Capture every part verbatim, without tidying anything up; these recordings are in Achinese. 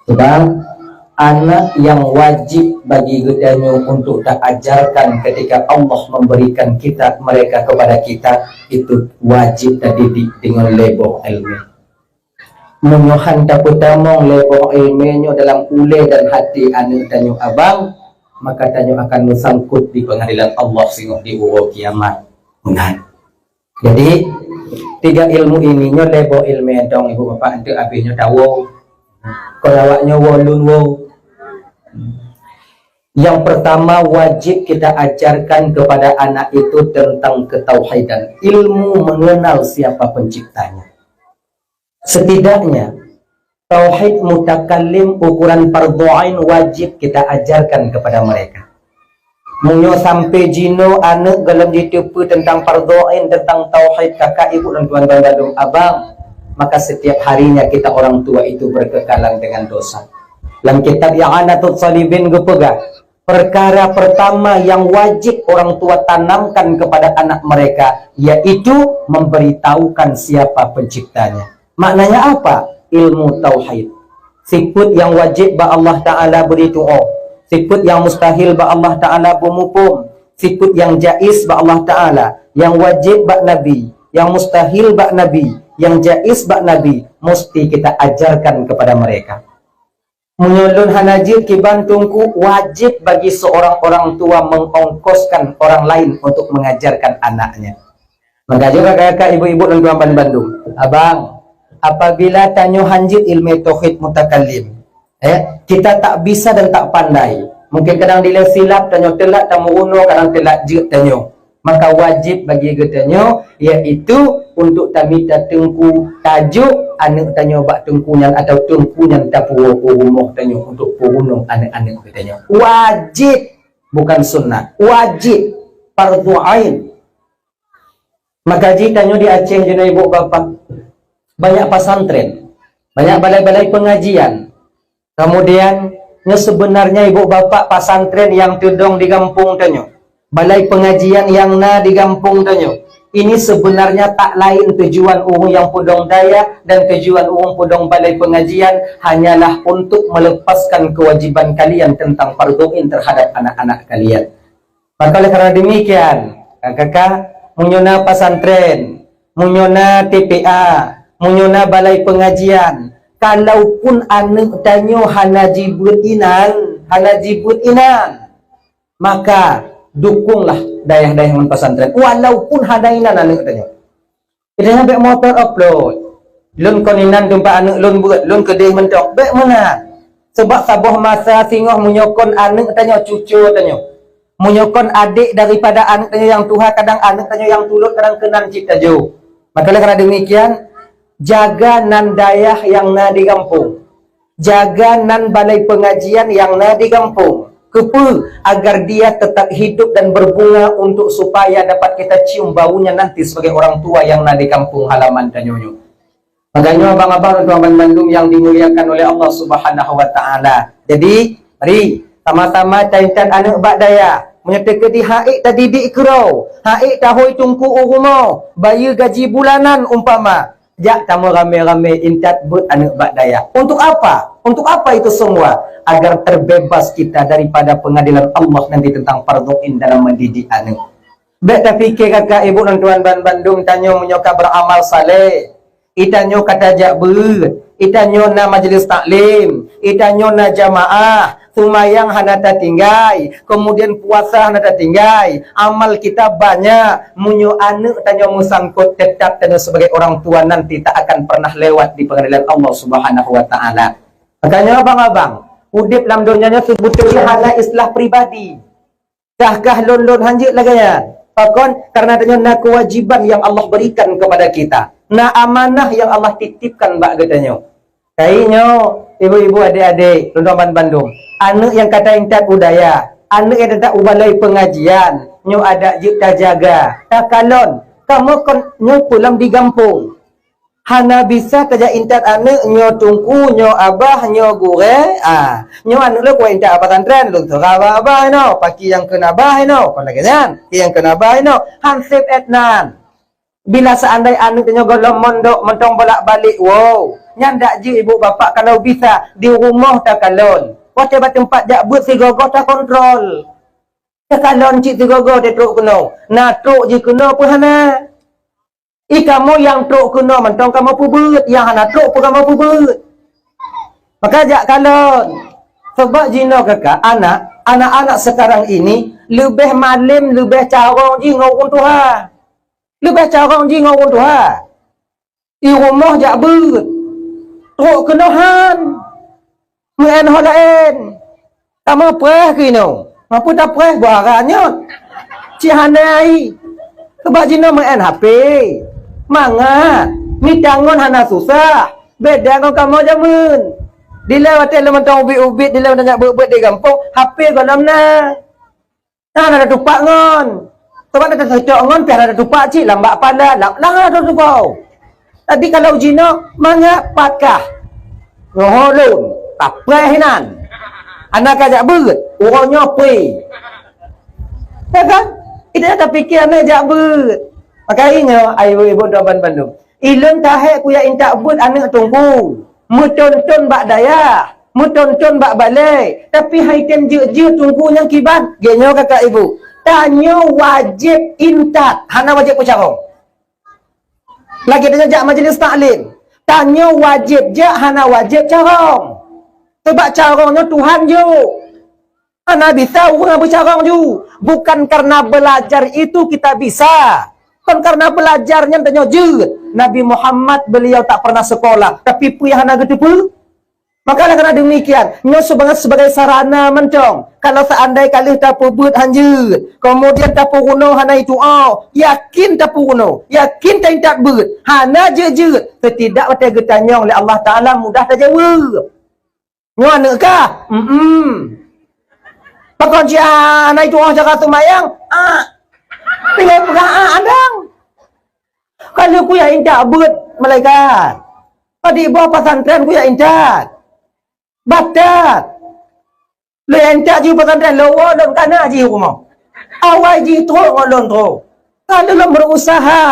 Sebab anak yang wajib bagi geutanyoe untuk taajarkan ketika Allah memberikan kita, mereka kepada kita, itu wajib tadidik dengan lé boh ilmu. Meunyoe han tapeutamong lé boh ilmu nyoe dalam ulée dan hati aneuk tanyoe abang, maka tanyoe akan meusangkut di pengadilan Allah singoh di uroe kiamat. Meunan. Jadi, tiga ilmu ini nyoe lé boh ilmu dong ibu bapak, untuk habéh nyoe tawoe. Kon awak nyoe woe lôn woe. Yang pertama, wajib kita ajarkan kepada anak itu tentang ketauhidan, ilmu mengenal siapa penciptanya. Setidaknya, tauhid mutakallim ukuran fardhu ain wajib kita ajarkan kepada mereka. Meunyoe sampai jinoe aneuk gohlom jiteupeue tentang fardhu ain, tentang tauhid, kakak, ibu, dan tuan-tuan bandum abang, maka setiap harinya kita orang tua itu berkekalan dengan dosa. Lam kitab I'anatut Thalibin geupeugah, perkara pertama yang wajib orang tua tanamkan kepada anak mereka, yaitu memberitahukan siapa penciptanya. Maknanya apa? Ilmu tauhid. Sifat yang wajib bak Allah Ta'ala beuriteu'oh. Sifat yang mustahil bak Allah Ta'ala beumuphom. Sifat yang jaiz bak Allah Ta'ala, yang wajib bak Nabi, yang mustahil bak Nabi, yang jaiz bak Nabi, mesti kita ajarkan kepada mereka. Meunyoe lôn hana jeuet kiban teungku, wajib bagi seorang orang tua mengongkoskan orang lain untuk mengajarkan anaknya. Maka juga kakak, ibu-ibu dan tuan bandum, abang, apabila tanyoe han jeuet ilmu tauhid mutakallim, eh, kita tak bisa dan tak pandai. Mungkin kadang dilée silap, tanyoe teulat, tameurunoe, kadang teulat jeuet tanyoe. Maka wajib bagi geutanyoe, yaitu untuk tamita teungku, tajok aneuk tanyoe bak teungku nyan, atau teungku nyan tapuwoe u rumoh tanyoe untuk peurunoe aneuk-aneuk geutanyoe. Wajib, bukan sunnah. Wajib, fardhu ain. Maka jih tanyoe di Aceh jinoe ibu bapak, banyak pasantren, banyak balai-balai pengajian. Kemudian, nyoe sebenarnya ibu bapak pasantren yang teudong di gampông tanyoe, balai pengajian yang na di gampông tanyoe. Ini sebenarnya tak lain tujuan ureuëng nyang peudong dayah dan tujuan ureuëng peudong balai pengajian hanyalah untuk melepaskan kewajiban kalian tentang fardhu ain terhadap anak-anak kalian. Maka oleh karena demikian, kakak, meunyoe na pasantren, meunyoe na T P A, meunyoe na balai pengajian, kalaupun aneuk tanyoe hana jibeuet inan, hana jibeuet inan, maka dukunglah dayah-dayah ngon pasantren, walaupun hana inan aneuk tanyoe. Itanyoe bék motot upload. Lôn kon inan teumpat aneuk lôn beuet, lôn keudeh mantong. Bék meunan. Sebab saboh masa singoh meunyoe kon aneuk tanyoe, cucu tanyoe, meunyoe kon adek daripada aneuk tanyoe nyang tuha, kadang aneuk tanyoe nyang tulot, kadang keunan cit tajo. Maka oleh karena demikian, jaga nan dayah nyang na di gampông. Jaga nan balai pengajian nyang na di gampông. Keupeue? Agar dia tetap hidup dan berbunga untuk supaya dapat kita cium baunya nanti sebagai orang tua nyang na di kampung halaman tanyoe nyoe. Makanya abang-abang dan tuan bandum yang dimuliakan oleh Allah Subhanahu wa taala. Jadi, mari sama-sama taintat aneuk bak dayah. Meunyoe teukeudi haék tadidik keudroe, haék tahôi teungku u rumoh, bayeue gaji bulanan umpama, jak tameuramé-ramé intat beuet aneuk bak dayah. Untuk apa? Untuk apa itu semua? Agar terbebas kita daripada pengadilan Allah nanti tentang fardhu ain dalam mendidik aneuk. Bék tapike kakak ibu dan tuan ban-, bandum, tanyoe meunyoe ka beramal saleh, itanyoe ka tajak beuet, itanyoe na majelis taklim, itanyoe na jamaah, seumayang hana tatinggai, kemudian puasa hana tatinggai, amal kita banyak. Meunyoe aneuk tanyoe meusangkot, tetap tanyoe sebagai orang tua nanti tak akan pernah lewat di pengadilan Allah Subhanahu wa taala. Makanya abang-abang, udeb lam donya nyoe seubeutoi hana islah pribadi. Kah-kah lôn-lôn hanjeuet lagée nyan. Pakon? Karena tanyoe na kewajiban yang Allah berikan kepada kita. Na amanah yang Allah titipkan bak geutanyoe. Kayée nyoe, ibu-ibu, adek-adek, lôn ban bandum. Aneuk nyang ka taintat u dayah, aneuk nyang taintat u balai pengajian, nyoe adak jeuet tajaga, takalon. Kamoe kon nyoe peue lam di gampông. Hana bisa tajak intat aneuk nyoe teungku, nyoe abah, nyoe gurée, ah, nyoe aneuk lôn kuwai intat abah santren, lôn seurah bak abah inoe, paki nyang kheun abah inoe, kon lagée nyan, paki nyang kheun abah inoe, han sép ék nan. Bila seandai aneuk nyoe gohlom mondok mantong bolak-balik, wow, Nyan dak jeuet ibu bapak kalau bisa di rumoh takalon. Watée bak teumpat jak beuet sigoe-goe takontrol. Takalon cit sigoe-goe teutrok keunoe. Na trok jikeunoe peue hana? I kamoe nyang trok keunoe mantong kamoe peubeuet, nyang hana trok peue kamoe peubeuet. Maka jak kalon. Sebab jinoe kakak anak, anak-anak sekarang ini leubeh malem, leubeh carông jih ngon ureuëng tuha. Leubeh carông jih ngon ureuëng tuha. I rumoh jak beuet. Trok keunoe han. Meu'en ho laén. Kamoe preh keunoe. Mapu tapreh buara nyoe. Cit hana ai. Sebab jinoe meu'en H P. Mangat. Mita ngon hana susah. Beda ngon kamoe jameun. Dilèe watèe lôn mantong ubit-ubit, dilèe mantong jak beuet-beuet di gampông, H P gohlom na. Hana tatupak ngon. Sebab na tatupak ngon, pih hana tatupak cit lam bak pala, lam, lam hana tatupak. Tapi kalau jinoe, mangat pat kah? Nyoe lôn, tapreh inan. Hana ka jak beuet, uroe nyoe pui. Ya kan? Kita tak fikir hana jak beuet. Maka ingat, ayo ibu doban bandum. Ilôn tahé kuya intat beuet aneuk teungku. Meuton-ton bak dayah, meuton-ton bak balai. Tapi hai tem jeuet-jeuet teungku nyang kiban. Geuh nyoe kakak ibu. Tanyoe wajéb intat, hana wajéb peucarông. Lagèe tanyoe jak majlis taklim. Tanyoe wajéb jak, hana wajéb carông. Sebab carông nyoe Tuhan jok. Hana bisa ureuëng beucarông ju. Bukan karena belajar itu kita bisa. Bukan karena belajar nyan tanyoe jeuet. Nabi Muhammad beliau tak pernah sekolah, tapi peue hana geuteupeue. Maka karena demikian, nyoe sebagai, sebagai sarana mantong. Kalau seandai kalih tapeubuet hanjeuet, kemudian tapeurunoe hana itu oh, yakin tapeurunoe, yakin taintat beuet, hana jeuet-jeuet, setidak watèe geutanyong lé Allah Taala mudah tajaweueb. Nyoe aneuk kah? Mm-mm. Pakon cit hana itu'oh cara seumayang? Ah. Tinggai peugah ah andang. Kalau kuya intat beuet malaikat. Padi boh pesantren kuya intat. Batat. Lôn intat jih pesantren, lôn woe lôn kana jih rumoh. Awai jih trok ngon lôn trok. Kalau lôn berusaha.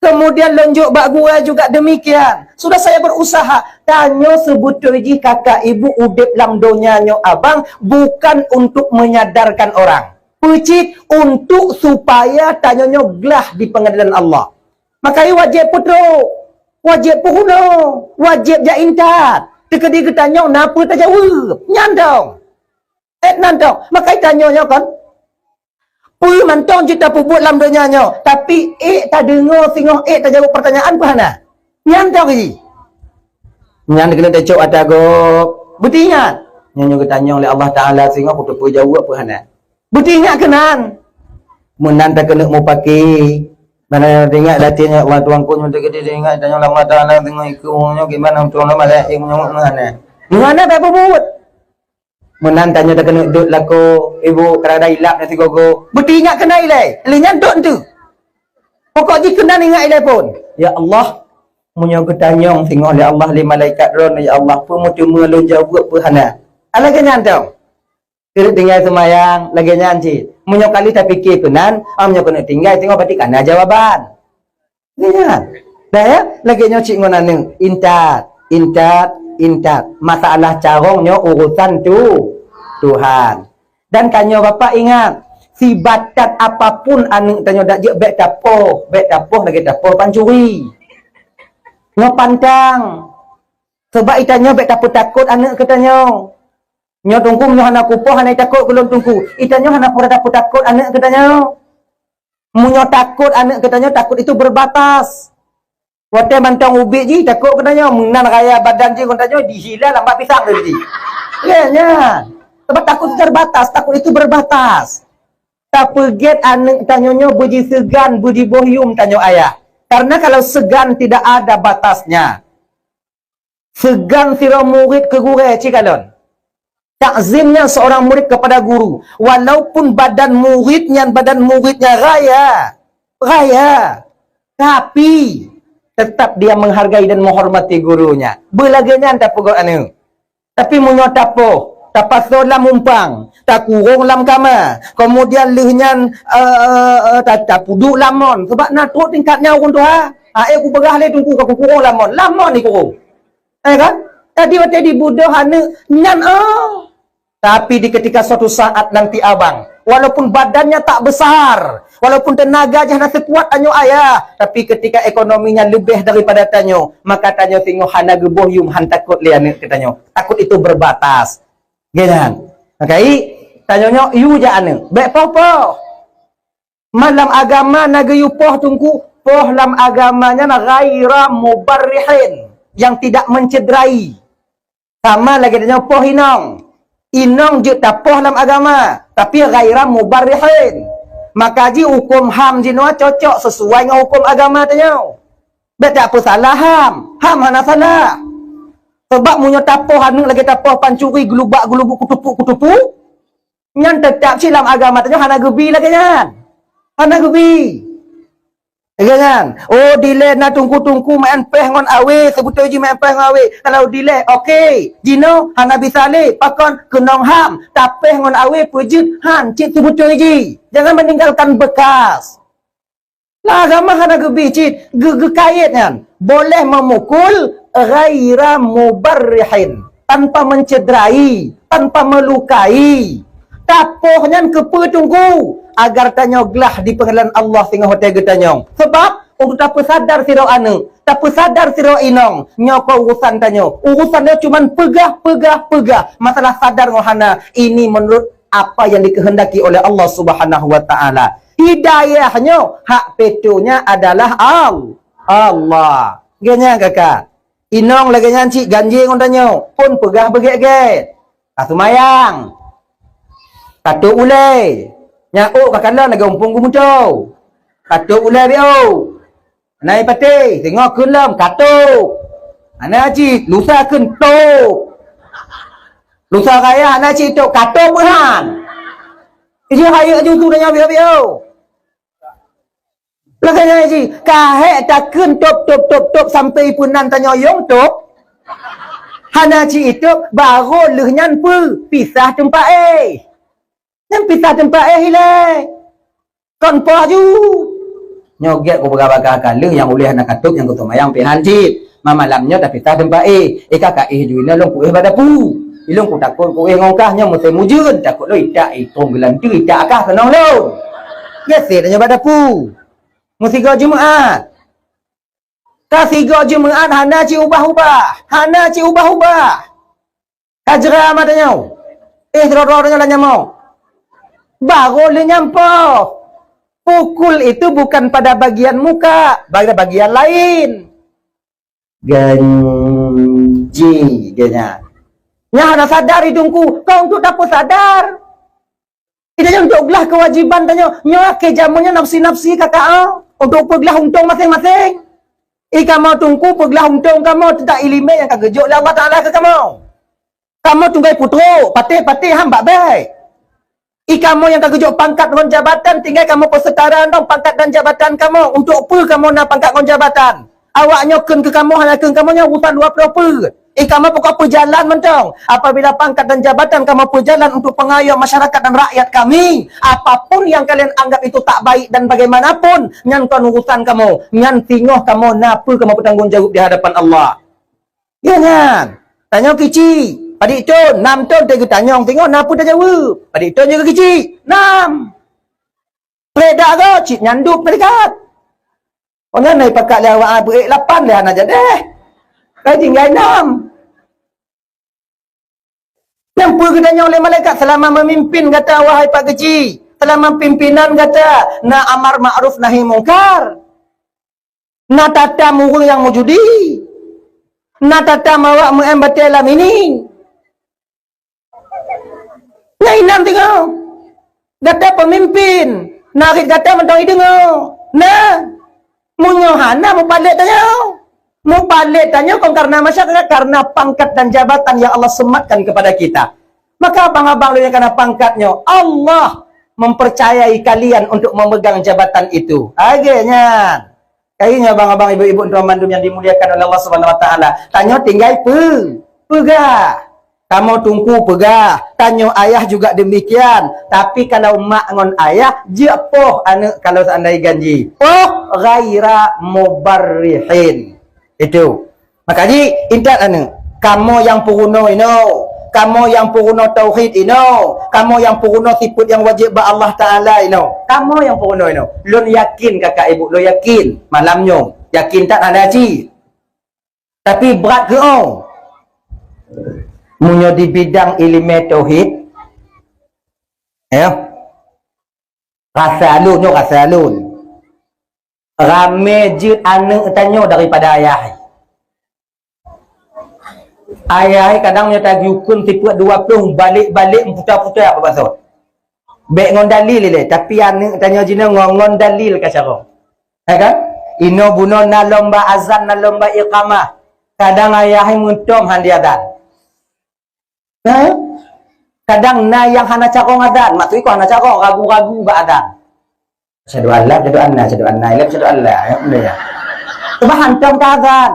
Kemudian lôn jok bak gurèe juga demikian. Sudah saya berusaha. Tanyoe seubeutôi jih kakak ibu udép lam donya nyoe abang bukan untuk menyadarkan orang. Peucit untuk supaya tanyoe nyoe glah di pengadilan Allah. Maka wajéb peutrok, wajéb peurunoe, wajéb jak intat. Teukeudi geutanyong na peue tajaweueb. Nyan dong. Eh, nan dong. Maka tanyoe nyoe kon. Peue mantong jeuet tapeubuet lam donya nyoe, tapi ék tadeungoe singoh ék tajaweueb pertanyaan peue hana? Nyan toh jih. Nyan keuneuk tacok ata gob. Beuteuingat. Nyoe nyoe geutanyong lé Allah Taala singoh peue teupeu jaweueb peue hana. Beuteuingat keunan. Meunan takeuneuk mupaki. Mana teuingat latihan Allah Tuhan ku nyoe teukeudi teuingat tanyong lé Allah Taala singoh ikeu nyoe gimana untuk nama lé nyoe hana. Nyoe hana tapeubuet. Meunan tanyoe takeuneuk dot lakoe ibu keurada ilap na sigogo. Beuteuingat keunan ilèe. Lé nyan dot entu. Pokok jih keunan ingat ilèe phon. Ya Allah, meunyoe geutanyong singoh lé Allah lé malaikat droe, ya Allah, peue meuteumé lôn jaweueb peue hana. Ah, lagèe nyan dong. Keuneuk tinggai seumayang, lagèe nyan cit. Meunyoe kali tapike keunan, ah, meunyoe keuneuk tinggai singoh berarti kana jawaban. Ingat. Dah ya, lagèe nyoe cit ngon aneuk, intat, intat, intat. Masalah carông nyoe urusan tu Tuhan. Dan tanyoe bapak ingat, sibatat apapun aneuk tanyoe dak jeuet bèk tapoh, bèk tapoh lagèe tapoh pancuri. Nyoe pantang. Sebab itanyoe bèk tapeutakot aneuk keu tanyoe. Nyoe tungku nyoe hana kupoh hana takot keu lôn tungku. Itanyoe hana pura tapeutakot aneuk keu tanyoe. Meunyoe takot aneuk geutanyoe, takot itu berbatas. Watèe mantong ubit jih takot geutanyoe, meunan raya badan jih geutanyoe dihila lam bak pisang tadi. Ya, nyan. Sebab takot itu terbatas, takot itu berbatas. Tapeugét aneuk tanyoe nyoe beuji seugan, beuji boh yum tanyoe ayah. Karena kalau segan tidak ada batasnya. Seugan sidroe murit keu gurèe cikalon. Takzimnya seorang murid kepada guru, walaupun badan murid nyan badan muridnya raya, raya, tapi tetap dia menghargai dan menghormati gurunya. Beulagèe nyan tapeugöt aneuk. Tapi meunyoe tapoh, tapasoe lam umpang, takurong lam kama, kemudian lheueh nyan, eh, eh, eh, ta-, tapeuduek lam mon, sebab na trok tingkat nyan ureueng tuha. Aé kupeugah lé tungku ka kukurong lam mon, lam mon ikurong. Ya kan? Jadi watèe dibudoh aneuk nyan, oh. Tapi di ketika suatu saat nanti abang, walaupun badannya tak besar, walaupun tenaga jih hana sekuat tanyoe ayah, tapi ketika ekonominya lebih daripada tanyoe, maka tanyoe singoh hana geuboh yum, han takot lé aneuk keu tanyoe. Takot itu berbatas. Geunan. Maka i, tanyoe nyoe yue jak aneuk. Bèk poh-poh. Malam agama na geuyue poh teungku, poh lam agama nyan ghaira mubarrihin, yang tidak mencederai. Sama lagèe tanyoe poh inong. Inong jeuet tapoh lam agama, tapi ghaira mubarrihin. Maka ji huköm ham jinoe cocok sesuai ngon huköm agama tanyoe. Bèk tapeusalah ham, ham hana salah. Sebab meunyoe tapoh aneuk lagèe tapoh pancuri geulubak-geulubuk kutupuk-kutupuk, nyan teutap cit lam agama tanyoe hana geubi lagèe nyan. Hana geubi. Lagèe nyan. Oh, dilèe na teungku-teungku meu'en pèh ngon awé, seubeutôi jih meu'en pèh ngon awé. Kalau dilèe, oke. Jinoe hana bisa lé, pakon keunong ham, tapèh ngon awé peujeuet han cit seubeutôi jih. Jangan meninggalkan bekas. Lah agama hana geubi cit, geu-, geukayèt nyan. Boleh memukul ghaira mubarrihin, tanpa mencederai, tanpa melukai. Tapoh nyan keupeue teungku? Agar tanyoe glah di peungeulalan Allah singoh watèe geutanyong. Sebab untuk tapeusadar sidroe aneuk, tapeusadar sidroe inong, nyoe kon urusan tanyoe. Urusan nyoe cuman peugah, peugah, peugah. Masalah sadar ngon hana, ini menurut apa yang dikehendaki oleh Allah Subhanahu wa Ta'ala. Hidayah nyoe hak peutoe nya adalah Al-, Allah. Geuh nyan kakak. Inong lagèe nyan cit ganjé ngon tanyoe, phôn peugah beugèt-gèt. Ka seumayang. Ka tôp ulèe. Nyan ôk ka kalon lagèe umpung geumeuto. Ka tôp ulèe beu. Hana patéh, teungoh kheun lom, ka tôp. Hana cit, lusa kheun tôp. Lusa raya hana cit tôp, ka tôp peuhan. Ijih hayeu ju tu nyoe biôh-biôh. Lagèe nyan jih, ka hék takheun tôp, tôp, tôp, tôp sampai peunan tanyoe yong tôp. Hana cit itôp, barô lheueh nyan peue? Pisah teumpat éh. Nyan pisah teumpat éh ilèe. Kon poh ju. Nyoe gèt ku peugah bak kah, ka lheueh nyang ulèe hana ka tôp nyang geuseumayang pih han cit. Mamalam nyoe tapisah teumpat éh. Éh ka ka éh ju inoe lôn kuéh bak dapu. Ilôn kutakot kuéh ngon kah nyoe musém ujeuen, takot lôn itak itông geulanteue itak kah keunong lôn. Gèt sét tanyoe bak dapu. Meusigoe Jumeu'at. Ka sigoe Jumeu'at hana cit ubah-ubah. Hana cit ubah-ubah. Ka jra mata nyoe. Éh, droe-droe tanyoe lam nyamoe. Barô lheueh nyan poh. Pukul itu bukan pada bagian muka, pada bagian lain. Ganji, geuh nyan. Nyan hana sadar i teungku. Kon untuk tapeusadar. Kita nyoe untuk glah kewajiban tanyoe. Nyoe akhé jameun nyoe nafsi-nafsi kakak, ah. Untuk peuglah untông maséng-maséng. I kamoe teungku peuglah untông kamoe teuntang ileumèe nyang ka geujok lé Allah Taala keu kamoe. Kamoe tinggai putroe, patéh-patéh han bak bèe. I kamoe nyang ka geujok pangkat ngon jabatan, tinggai kamoe peuseutara ngon pangkat dan jabatan kamoe. Untuk peue kamoe na pangkat ngon jabatan? Awak nyoe kheun keu kamoe, hana kheun kamoe nyoe urusan dua ploh peuet. Eh, kamoe pokok peujalan mantong. Apabila pangkat dan jabatan kamoe peujalan untuk pengayom masyarakat dan rakyat kami, apapun yang kalian anggap itu tak baik dan bagaimanapun, nyan kon urusan kamoe. Nyan singoh kamoe na peue kamoe peutanggong jaweueb di hadapan Allah. Ya nyan. Tanyoe kicik, padit thon, nam thon teugeutanyong singoh na peue tajaweueb. Padit thon nyang kicik, nam. Trép dak go, cit nyan dub malaikat. Oh nyan na ipakat lé awak, ah, beuék lapan lé hana jadeh. Kai tinggai nam. Nyang peue geutanyong lé malaikat, selama memimpin gata, wahai Pak Keuchik, selama pimpinan gata, na amar ma'ruf nahi mungkar. Na tatam ureuëng nyang meujudi. Na tatam awak meu'en batée lam ini. Nyan inan teungoh. Gata peumimpin, narit gata mantong ideungoe. Nah, meunyoe hana mupalét tanyoe. Mupalét tanyoe kon karena masyarakat, karena pangkat dan jabatan yang Allah sematkan kepada kita. Maka abang-abang lôn nyang kana pangkat nyoe, Allah mempercayai kalian untuk memegang jabatan itu. Lagée nyan. Kayée nyoe abang-abang, ibu-ibu, tuan mandum yang dimuliakan oleh Allah Subhanahu Wa Taala. Tanyoe tinggai peu-, peugah. Kamoe teungku peugah, tanyoe ayah juga demikian. Tapi kalau mak ngon ayah, jeuet poh aneuk kalau seandai ganji. Poh ghaira mubarrihin. Itu. Maka jih, intat aneuk, kamoe nyang peurunoe inoe, kamoe nyang peurunoe tauhid inoe, kamoe nyang peurunoe sifeuet nyang wajéb bak Allah Taala inoe. Kamoe nyang peurunoe inoe. Lôn yakin, kakak ibu, lôn yakin malam nyoe. Yakin that hana cit. Tapi brat keu oh. Meunyoe di bidang ileumèe tauhid, ya. Rasa lôn nyoe, rasa lôn. Ramé jeuet aneuk tanyoe daripada ayah. Ayah kadang nyoe tagiyukon sifeuet dua ploh, balek-balek, meuputa-puta apa maksud. Bèk ngon dalil ilèe, tapi aneuk tanyoe jinoe ngon, ngon dalil ka carông. Ya kan? Inoe bunoe na lomba azan, na lomba iqamah. Kadang ayah meutom han di azan. Ha? Kadang na nyang hana carông azan, maksud ikôt hana carông, ragu-ragu bak azan. Asyhadu an la, asyhadu anna, asyhadu anna, ila asyhadu an la, ya, udah ya. Bah hantom ka azan.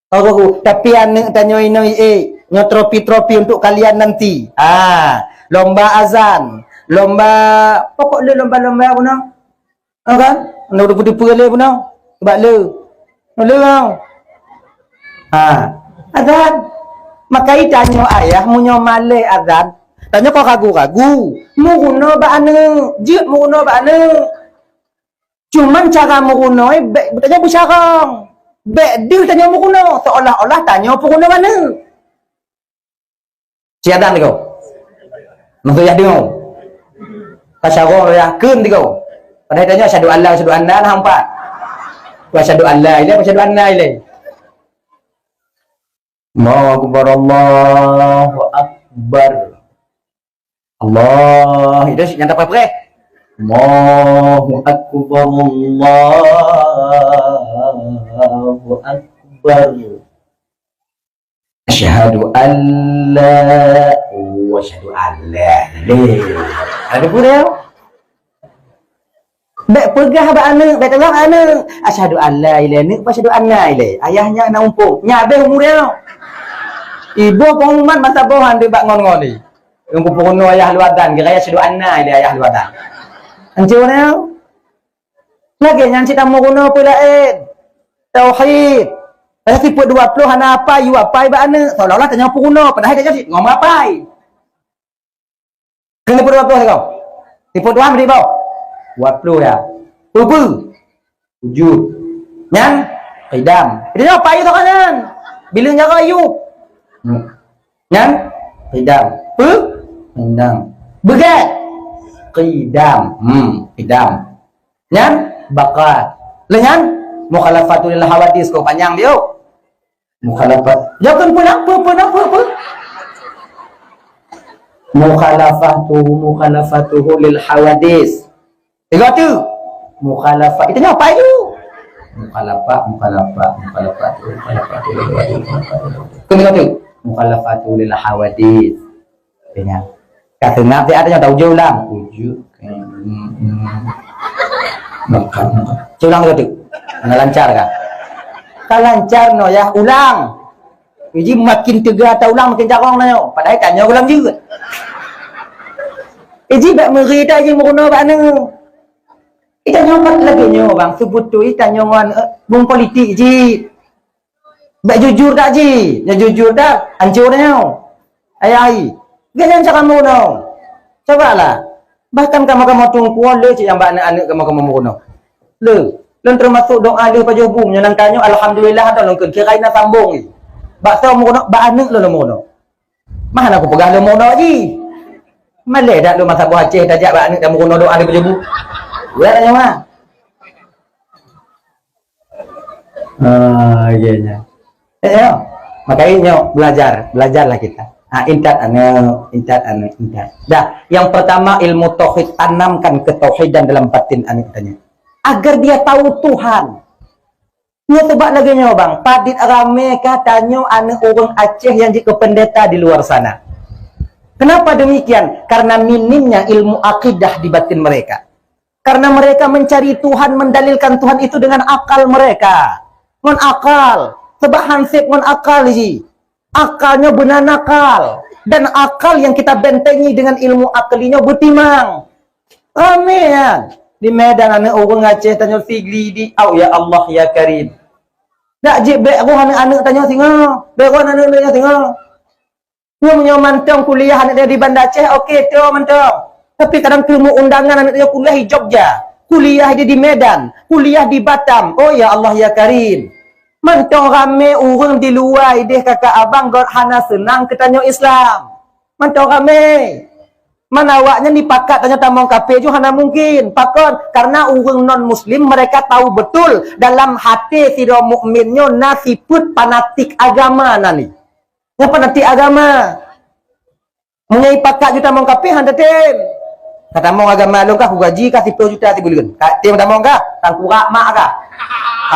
Ragu-ragu, tapi aneuk tanyoe inoe, eh, nyoe trofi-trofi untuk kalian nanti. Ah, lomba azan, lomba, pokok le lomba-lomba apa nah? Ha, kan? Anda udah putih-putih le pun tau. Sebab le. Le tau. Ha. Azan. Maka tanyoe ayah meunyoe malèe azan, tanyoe kon ragu-ragu. Meurunoe bak aneuk. Jeuet meurunoe bak aneuk. Cuman cara meurunoe bèk tanyoe beucarông. Bèk deuh tanyoe meurunoe, seolah-olah tanyoe peurunoe bak aneuk. Siadan tiga. Maksud yah dengoe. Ka syarong yah kheun tiga. Padahai tanyoe asyhadu an la, asyhadu anna, nah empat. Asyhadu an la ilaha, asyhadu anna ilaha. Allahu akbar, Allahu akbar. Allah, itu sih nyata preh. Allahu akbar, Allahu akbar. Asyhadu an la, oh, asyhadu an la ilaha. Ada pun dia. Bèk peugah bak aneuk, bèk teulang aneuk. Asyhadu an la ilaha, aneuk, asyhadu anna ilaha. Ayahnya na umpung. Nya habéh umur dia. Iboh pengumuman masa boh han bak ngon-ngon ni. Yang kupeurunoe ayah leuadan, kira asyhadu anna ilaha ayah leuadan. Ancur dia. Lagèe nyan cit tameurunoe peue laén. Tauhid. Padahai sifeuet dua ploh hana apai, yue apai bak aneuk. Seolah-olah tanyoe peurunoe, padahai tanyoe cit ngom apai. Keuneuk peurunoe dua ploh sigoe. Sifeuet dua bri boh. Dua ploh ya. Peue-peue? Wujud. Nyan qidam. Itu nyoe apai tu kan nyan. Bila nyaga yue. Hmm. Nyan qidam. Peue? Qidam. Beugèt. Qidam. Hmm, qidam. Nyan baqa. Lheuh nyan mukhalafatu lil hawadis, keu panyang diuk. Mukhalafat. Jangan pernah apa, pernah apa, apa. Mukhalafatu, mukhalafatuhu lil hawadis. Tiga tu. Mukhalafat. Itu nyoe apa tu? Mukhalafat, mukhalafat, mukhalafat, mukhalafat. Kena tu. Mukhalafatu lil hawadis. Katanya. Ka seungab dia ada nyata uji ulang. Uji. Hmm, hmm. Maka, maka. Ulang ke tu? Nak lancar kah? Ka lancar no ya, ulang. Iji makin teuga ta ulang makin carong na nyoe. Padahai tanyoe ulang jeuet. Iji bak meuri ta iji meurunoe bak aneuk. Ita nyoe pat lagèe nyoe bang, seubeutôi ita nyoe ngon, eh, bung politik jih. Bèk jujur that jih. Nyang jujur that, ancô that nyoe. Ayah ai. Gét nyan cara meurunoe. Coba lah. Bahkan kamoe-kamoe teungku le cit nyang bak aneuk-aneuk kamoe-kamoe meurunoe. Le, lôn teumasuk doa lheuh pajoh bu, meunyoe nangka nyoe alhamdulillah ata lôn kheun kira na sambong jih. Bak soe meurunoe, bak aneuk lôn meurunoe. Mah na kupeugah lôn meurunoe jih. Malèe that lôn masa boh Aceh tajak bak aneuk dan meurunoe doa lheuh pajoh bu. Ya nyoe mah. Ah, iya, iya. Eh, ya. Makanya nyoe belajar, belajarlah kita. Ah, intat aneuk, intat aneuk, intat. Dah, yang pertama ilmu tauhid, tanamkan ketauhidan dalam batin aneuk tanya. Agar dia tahu Tuhan. Nyoe sebab lagèe nyoe bang, padit ramé ka tanyoe aneuk ureueng Aceh nyang jeuet keu pendeta di luar sana. Kenapa demikian? Karena minimnya ilmu akidah di batin mereka. Karena mereka mencari Tuhan, mendalilkan Tuhan itu dengan akal mereka. Ngon akal. Sebab hansép ngon akal jih. Akal nyoe beuna nakal. Dan akal yang kita bentengi dengan ilmu akli nyoe beutimang. Ramé nyan. Di Medan aneuk ureueng Aceh tanyoe sigli di, au ya Allah ya Karim. Dak jeuet bèk roh aneuk-aneuk tanyoe singoh, bèk roh aneuk-aneuk tanyoe singoh. Nyoe meunyoe mantong kuliah aneuk tanyoe di Banda Aceh, oke, toe mantong. Tapi kadang teumeu undangan aneuk tanyoe kuliah di Jogja, kuliah di, di Medan, kuliah di Batam. Oh ya Allah ya Karim. Mantong ramé ureueng di luwa idéh kakak abang gèt hana seunang keu tanyoe Islam. Mantong ramé. Man awaknyan jipakat tanyoe tamong kafé ju hana mungkin. Pakon? Karena ureueng non muslim mereka tahu betul dalam hati sidroe mukmin nyoe na sifeuet fanatik agama na ni. Nyan fanatik agama. Meunyoe jipakat ju tamong kafé hana tem. Ka tamong agama lôn kah, kugaji kah siploh juta sibuleuen. Ka tem tamong kah? Tangkurak mak kah?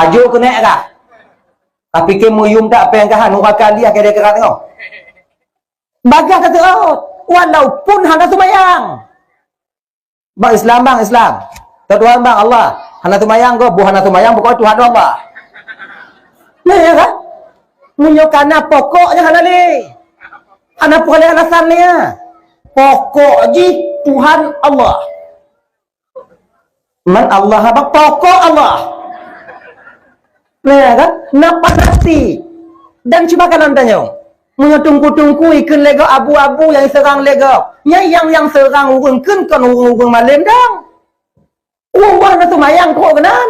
Ajo keuneuk kah? Ka pike meuyum tak péng kah? Nuraka liah keu dia kerat tengok. Bagaih ka teuôt, walaupun hana seumayang. Bang Islam, bang Islam. Tuhan bang Allah. Hana seumayang go, bu hana seumayang, pokok Tuhan Allah. Nah, ya kan? Meunyoe kana pokoknya hana lé. Hana peureulèe alasan lé ya. Pokok jih Tuhan Allah. Man Allah haba pokok Allah. Nah, ya kan? Na fanatik. Dan cuba kalon tanyoe. Meunyoe teungku-teungku ikheun lé gob abu-abu nyang iseurang lé gob. Nyan nyang, nyang seurang ureueng kheun kon ureueng-ureueng malém dong. Ureueng boh na seumayang trok keunan.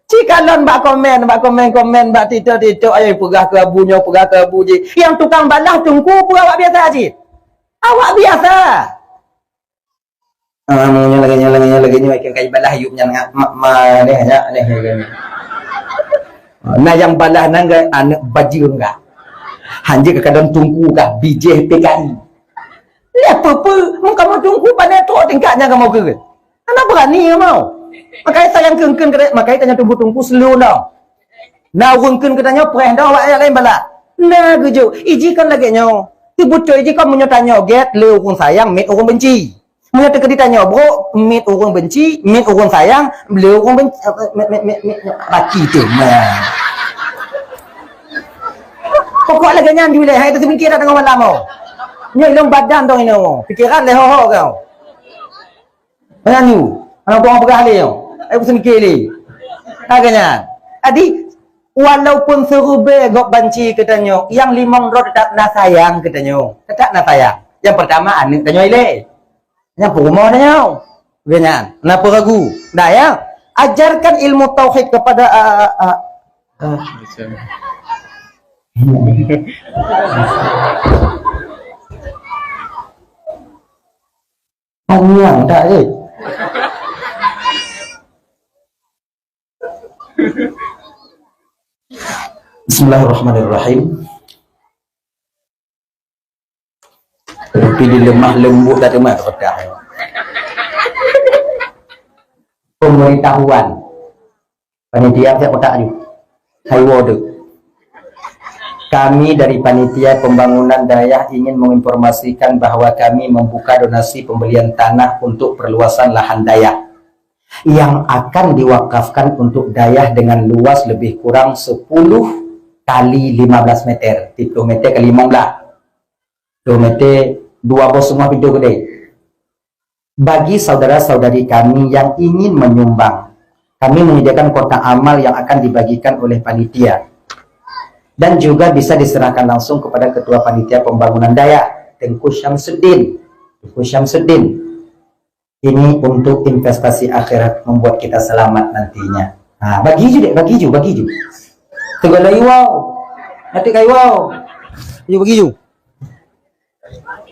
Ci kalon bak komen, bak komen-komen, bak TikTok-TikTok, ayo peugah keu abu nyoe, peugah keu abu jih. Nyang tukang balah teungku peue awak biasa cit? Awak biasa. Ah, nyoe lagèe nyoe, lagèe nyoe, lagèe nyoe, ikan kai balah yup nyan ngak, ma, ma, neh, nyak, neh, neh, neh. Na nyang balah nan ga aneuk bajeueng ga. Hanjeuet ka kadang teungku ga, bijéh P K I. Lé peue-peue, mun kamoe teungku pané trok tingkat nyan kamoe keu. Hana beurani kamoe. Makai sayang keun-keun keu, makai tanya teungku-teungku slow down. Na ureueng kheun keu tanyoe preh dong awak nyang laén balah. Na geujok, iji kon lagèe nyoe. Teubeutôi iji kon meunyoe tanyoe gèt lé ureueng sayang, miet ureueng benci. Meunyoe teukeudi tanyoe brok, miet ureueng benci, miet ureueng sayang, lé ureueng benci, eh, miet, miet, miet, miet, laki tu. Nah. Pokok lagèe nyan ju lé, hai teupikir dah tengah malam oh. Nyoe ilong badan dong inoe. Pikiran lé ho-ho kau. Meunan nyoe, hana tuang peugah lé nyoe. Ai, beuseumiké lé. Ka geuh nyan. Jadi, walaupun seureuba gob banci keu tanyoe, nyang limong droe teutap na sayang keu tanyoe. Teutap na sayang. Nyang peurtama, aneuk tanyoe ilèe. Nyang peurumoh tanyoe. Geuh nyan, na peuragu. Dah, ya? Ajarkan ilmu tauhid kepada, a, a, a, a. Panjang tak, eh? Bismillahirrahmanirrahim. Tapi di lemah lembut tak temat kotak. Pemberitahuan. Panitia siap kotak aju. Hai wo tu. Kami dari panitia pembangunan dayah ingin menginformasikan bahwa kami membuka donasi pembelian tanah untuk perluasan lahan dayah yang akan diwakafkan untuk dayah dengan luas lebih kurang sepuluh kali lima belas meter, tiga puluh meter kali lima belas. Dua meter, dua boh sunggoh pintu keudè. Bagi saudara-saudari kami yang ingin menyumbang, kami menyediakan kotak amal yang akan dibagikan oleh panitia dan juga bisa diserahkan langsung kepada Ketua Panitia Pembangunan Dayah, Tengku Syamsuddin. Tengku Syamsuddin, ini untuk investasi akhirat, membuat kita selamat nantinya. Ha, bagi ju dek, bagi ju, bagi ju. Tegal lagi wow. Nanti kai wow. Ju bagi ju.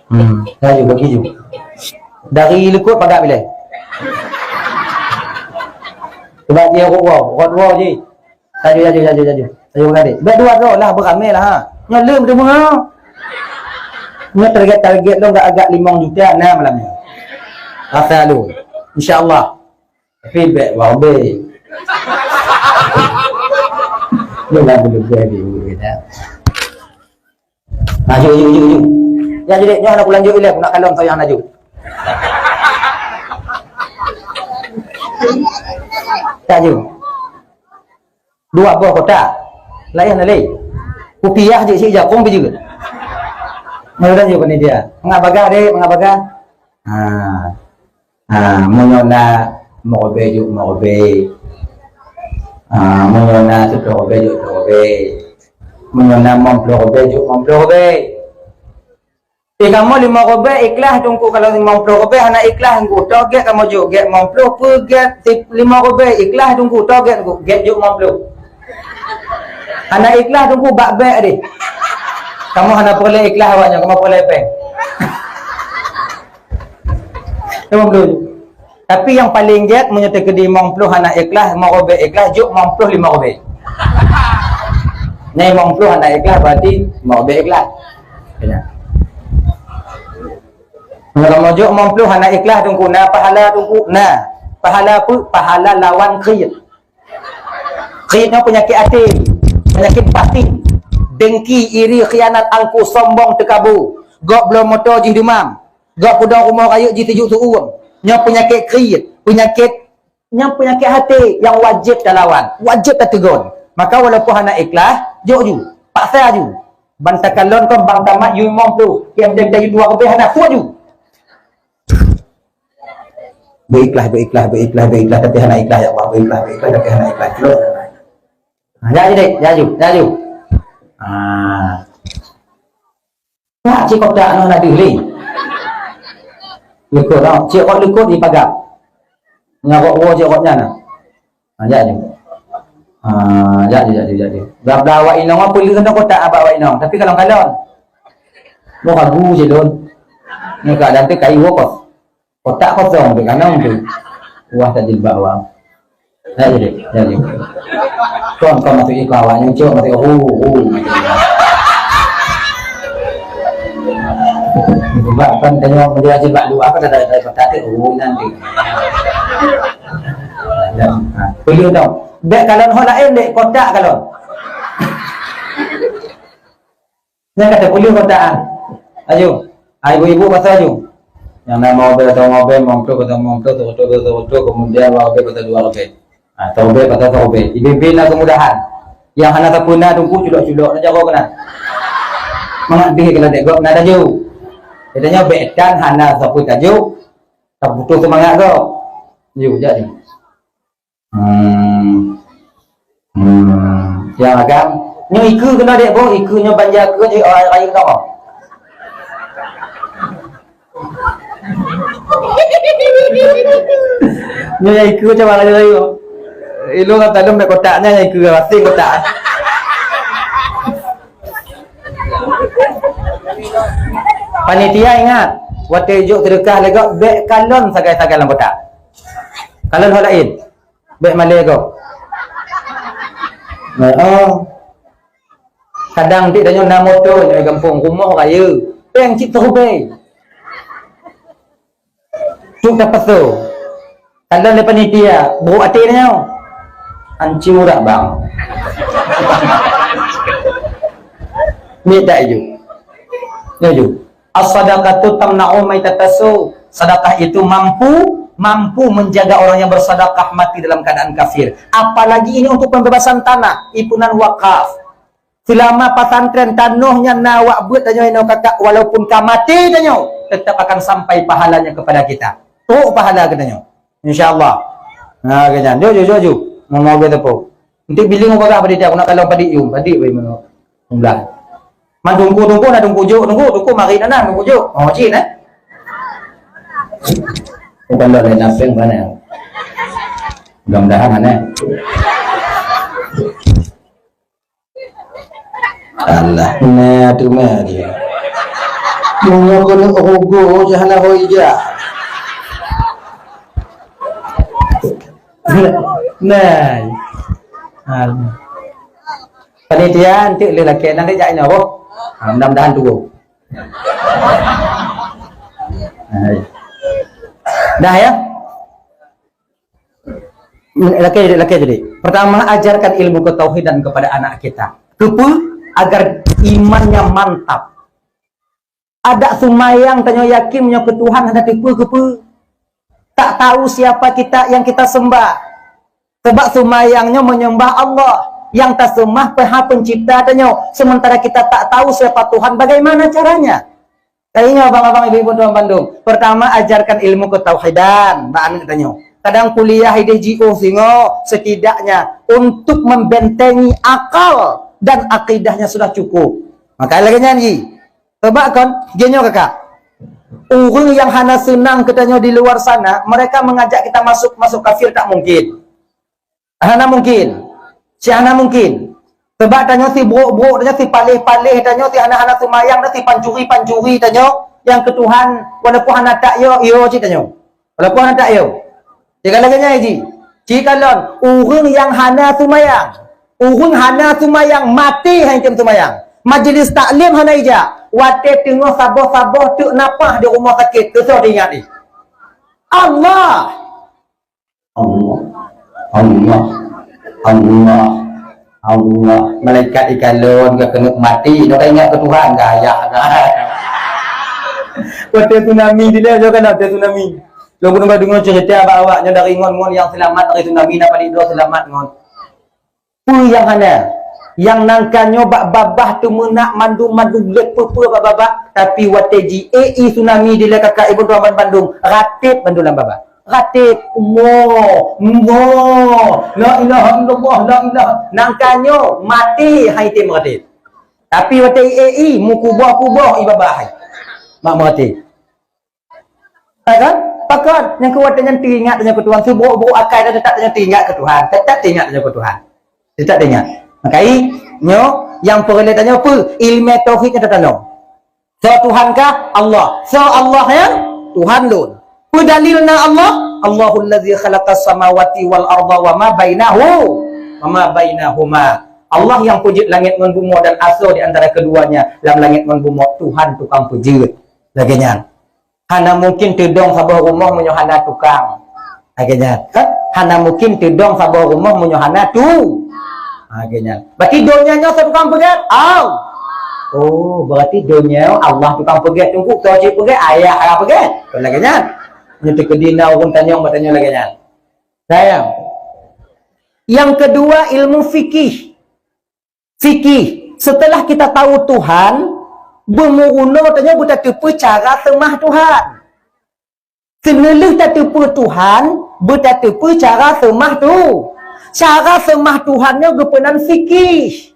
Hmm, laju bagi ju. Dari likot pagat bilai. Cuba dia rot wow, rot wow ji. Laju, laju, laju, laju. Laju pagat dek. Bèk dua droe lah, beramai lah, ha. Nyoe leuem teuma, ha. Nyoe target-target lôn agak-agak limong juta na malam ni. Rasa lu. Insya Allah. Tapi bèk wabe. Dia dah berlebihan di urut dah. Nah, jom, jom, jom, jom. Ya, jadi, nyoe nak lanjut ilai, nak kalon saya nak jom. Tak jom. Dua boh kotak. Layan lagi. Kupiah je si jakong biji. Nah, udah jom ni dia. Mengabagah deh, mengabagah. Ha. Ha, meunyoe na meurobèe ju meurobèe. Ah, meunyoe na siplôh ribèe, jok siplôh ribèe. Meunyoe na limong plôh ribèe, jok limong plôh ribèe. Eh, kamoe limong ribèe ikhlas, Teungku, kalau limong plôh ribèe hana ikhlas, Teungku, toh gèt kamoe jok, gèt limong plôh, peue gèt si-, limong ribèe ikhlas, Teungku, toh gèt, Teungku, gèt jok limong plôh. Hana ikhlas, Teungku, bak bèk deh. Kamoe hana peureulèe ikhlas awak nyan, kamoe peureulèe pèng. Limong plôh. Tapi nyang paleng gèt, meunyoe teukeudi limong plôh hana ikhlas, limong ribèe ikhlas, jok limong plôh limong ribèe. Nyan limong plôh hana ikhlas, berarti limong ribèe ikhlas. Kena. Meunyoe kamoe jok limong plôh hana ikhlas, Teungku, na pahala, Teungku? Na. Pahala peue? Pahala lawan kriet. Kriet nyan peunyakét até, peunyakét batin. Dengki, iri, khianat, angkuh, sombong, teukabu. Gob bloe moto jih dumam. Gob peudong rumoh rayeuk jih tijôk su uem. Nyan peunyakét kriet, peunyakét, nyan peunyakét até nyang wajéb talawan, wajéb tateugon. Maka walaupun hana ikhlas, jok ju, paksa ju. Ban takalon kon ban tamat yue limong plôh, nyang deuh dayue dua ribèe hana, kuat ju. Beuikhlas, beuikhlas, beuikhlas, beuikhlas, tapi hana ikhlas, ya Allah, beuikhlas, beuikhlas, tapi hana ikhlas. Terus. Ha, jak ju, Dek, jak ju, jak ju. Ha. Wah, cit kotak noh na deuh lé. Likot noh, cit kot likot di pagar. Ngarok woe cit kot nyan nah. Ha, jak ju. Ha, jak ju, jak ju, jak ju. Bla-bla awak inong apa leuh keunoe kotak abak awak inong, tapi kalon-kalon. Boh ragu je lôn. Ni keadaan tu kayu apa? Kotak kosong tu, kanang tu. Wah, tak jilbab awak. Jadi, jadi. Kon, kon masuk ikau awak, nyucuk masuk, hu, hu. Sebab kan tanya orang dia jilbab dua, apa tak ada, tak ada kotak tu, hu, nanti. Ya, ha. Boleh dong. Dek kalon ho lain, dek kotak kalon. Nyan ka teupeuleueh kotak, ah. Laju. Ah, ibu-ibu pasang laju. Nyang na mobil atau mobil, motor atau motor, oto atau oto, kemudian dua mobil atau dua mobil. Ah, dua mobil atau dua mobil. Ibi-ibi na kemudahan. Nyang hana sapeue na Teungku culok-culok na jaroe keunan. Mangat bih keunan dek gob na tajok. Katanya bek tan hana sapeue tajok. Tak butuh semangat gob. Yuk, jadi. Hmm. Hmm. Nyang agam. Nyoe ikeue keunoe dek boh, ikeue nyoe banja keue jih, oh, rayeuk keunoe. Nyoe nyang ikeue cuba rayeuk-rayeuk. Ilôn ka taleuem bak kotak nyan, nyang ikeue asing kotak. Panitia ingat, watèe jok seudeukah lé gob, bèk kalon sagai-sagai lam kotak. Kalon ho laén. Bèk malèe gob. Nah, oh. Kadang ti tanyoe na moto nyoe gampông, rumoh rayeuk. Pèng cit teurubèe. Trok tapasoe. Kalon lé panitia, brôk até tanyoe. Ancu dak bang. Miet dak iju. Nyoe ju. As-sadaqatu tamna'u maitatasu. Sedekah itu mampu, mampu menjaga orang yang bersedekah mati dalam keadaan kafir. Apalagi ini untuk pembebasan tanah, ipunan wakaf. Selama pesantren tanoh nyan na awak beuet tanyoe inoe kakak, walaupun ka maté tanyoe, tetap akan sampai pahalanya kepada kita. Trok pahala geutanyoe. Insya Allah. Ha, geutanyoe. Jom, jom, jom, jom. Mau, mau geutanyoe. Nanti biling bagah pada dia, aku nak kalau padik yum, padik bagi mana. Jumlah. Man tungku-tungku na tungku jok, tungku, tungku mari na, na tungku jok. Oh, cik, eh? Bukan dah lain apa yang mana. Mudah-mudahan, eh. Alah, na teuma dia. Meunyoe keuneuk rugoe, jih hana hôi jah. Nah. Alah. Panitia, nanti lé lakèe, nanti jak inoe, boh. Ha, mudah-mudahan tunggu. Nah, ya. Dah, ya? Lakèe jadi, lakèe jadi. Pertama, ajarkan ilmu ketauhidan kepada anak kita. Keupeue? Agar imannya mantap. Adak seumayang tanyoe yakin meunyoe keu Tuhan hana teupeue keupeue. Tak tahu siapa kita yang kita sembah. Sebab seumayang nyoe menyembah Allah. Nyang taseumah peuha pencipta tanyoe. Sementara kita tak tahu siapa Tuhan, bagaimana caranya? Kaingat abang-abang, ibu-ibu, tuan bandum. Pertama, ajarkan ilmu ketauhidan bak aneuk tanyoe. Kadang kuliah ideh jiôh singoh, setidaknya untuk membentengi akal dan akidahnya sudah cukup. Maka lagée nyan jih. Coba kon, geutanyoe kakak. Ureuëng nyang hana seunang geutanyoe di luar sana, mereka mengajak kita masuk, masuk kafir tak mungkin. Hana mungkin. Cit hana mungkin. Sabab tanyoe si brok-brok, tanyoe si paléh-paléh, tanyoe si hana-hana seumayang, tanyoe si pancuri-pancuri, tanyoe nyang keu Tuhan, walaupun hana tak yo, yo cit tanyoe. Walaupun hana tak yo. Jika lagée nyan jih, cit kalon ureuëng nyang hana seumayang, ureuëng hana seumayang, maté han item seumayang. Majlis taklim hana ijak, watée teungoh saboh-saboh teuk napah di rumoh sakét, keu soe teuingat jih? Allah. Allah, Allah, Allah, Allah. Malaikat ikalon ka keuneuk maté, nyoe ka ingat keu Tuhan ka, ayah ka. Watée tsunami dilée, nyoe kan watée tsunami. Lôn pernah deungoe cerita bak awak nyoe dari ngon-ngon nyang seulamat dari tsunami, na padit droe seulamat ngon. Peue nyang hana? Nyang nangka nyoe bak babah teumeunak mandum-mandum lé peue-peue bak babah, tapi watée ji-, eh, i tsunami dilée kakak ibu tuan bandum, rateb bandum lam babah. Rateb, mo, mo, la ilaha illallah, la ilaha. Nangka nyoe maté han item rateb. Tapi watée i, eh, i, meukuboh-kuboh i babah hai. Mak maté. Hai kan? Pakon, nyang keu watée nyan teuingat tanyoe keu Tuhan, seubrok-brok akai dan teutap tanyoe teuingat keu Tuhan, teutap teuingat tanyoe keu Tuhan. Teutap teuingat. Maka i, nyoe, nyang peureulée tanyoe peue? Ileumé tauhid nyang teutanong. Soe Tuhan kah? Allah. Soe Allah nyan? Tuhan lôn. Peue dalilna Allah? Allahul ladzi khalaqas samawati wal arda wa ma bainahu, wa ma bainahuma. Allah nyang peujeuet langét ngon bumoe dan asoe di antara keduanya, lam langét ngon bumoe, Tuhan tukang peujeuet. Lagée nyan. Hana mungkin teudong saboh rumoh meunyoe hana tukang. Lagée nyan. Kan? Hana mungkin teudong saboh rumoh meunyoe hana tu. Lagée nyan. Berarti donya nyoe soe tukang peugét? Allah. Oh, berarti donya Allah tukang peugét. Teungku, soe cit peugét? Ayah Allah peugét. Kon lagée nyan. Nyoe teukeudi na ureuëng tanyong, batanyong lagée nyan. Sayang. Yang kedua, ilmu fikih. Fikih, setelah kita tahu Tuhan, beumeurunoe tanyoe beutateupeue cara seumah Tuhan. Seuneulheueh tateupeue Tuhan, beutateupeue cara seumah tu. Cara seumah Tuhan nyoe geupeunan fikih,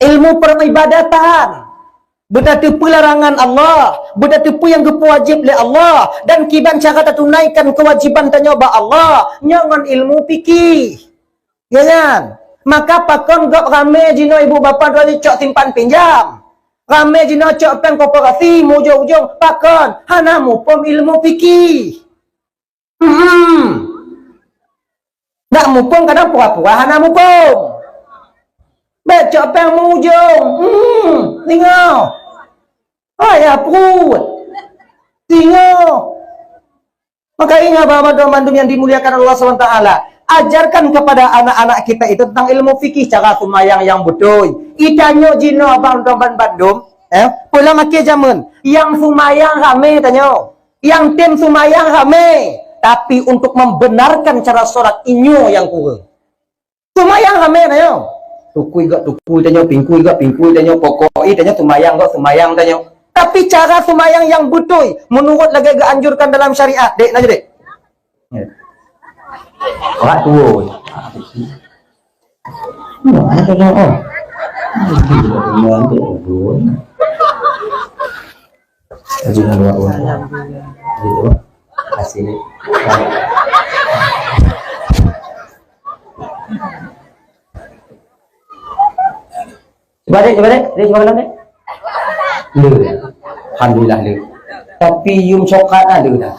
ilmu peribadatan. Beutateupeue larangan Allah, beutateupeue nyang geupeuwajéb lé Allah, dan kiban cara tatunaikan keuwajéban tanyoe bak Allah, nyoe ngon ilmu fikih. Ya kan? Maka pakon gob ramé jinoe ibu bapa droe cok simpan pinjam. Ramé jinoe cok péng koperasi, mujông-ujông pakon hana muphom ilmu fikih. Hmm. Nak muphom kadang pura-pura hana muphom. Bék cok péng mujông. Hmm, singoh. Payah pruet. Singoh. Maka ingat, bapak-bapak dan mandum yang dimuliakan Allah subhanahu wa taala, ajarkan kepada anak-anak kita itu tentang ilmu fikih, cara seumayang yang beutôi. Itanyoe jinoe abang dan bandum, eh, peue lam akhé jameun, nyang seumayang ramé tanyoe, nyang tem seumayang ramé, tapi untuk membenarkan cara sholat inyoe nyang kureueng. Seumayang ramé tanyoe. Tukui gak tukui tanyoe, pingkui gak pingkui tanyoe, pokok i tanyoe seumayang gak seumayang tanyoe. Tapi cara seumayang nyang beutôi, meunurot lagée geuanjurkan dalam syariat, dek, na jeuet, dek. Ya. Orang tua. Nah, ada dah, oh. Jadi, ada orang. Jadi, oh. Masih ni. Cuba dek, cuba dek. Dek, cuba kena dek. Le. Alhamdulillah, le. Tapi yum coklat ada dah.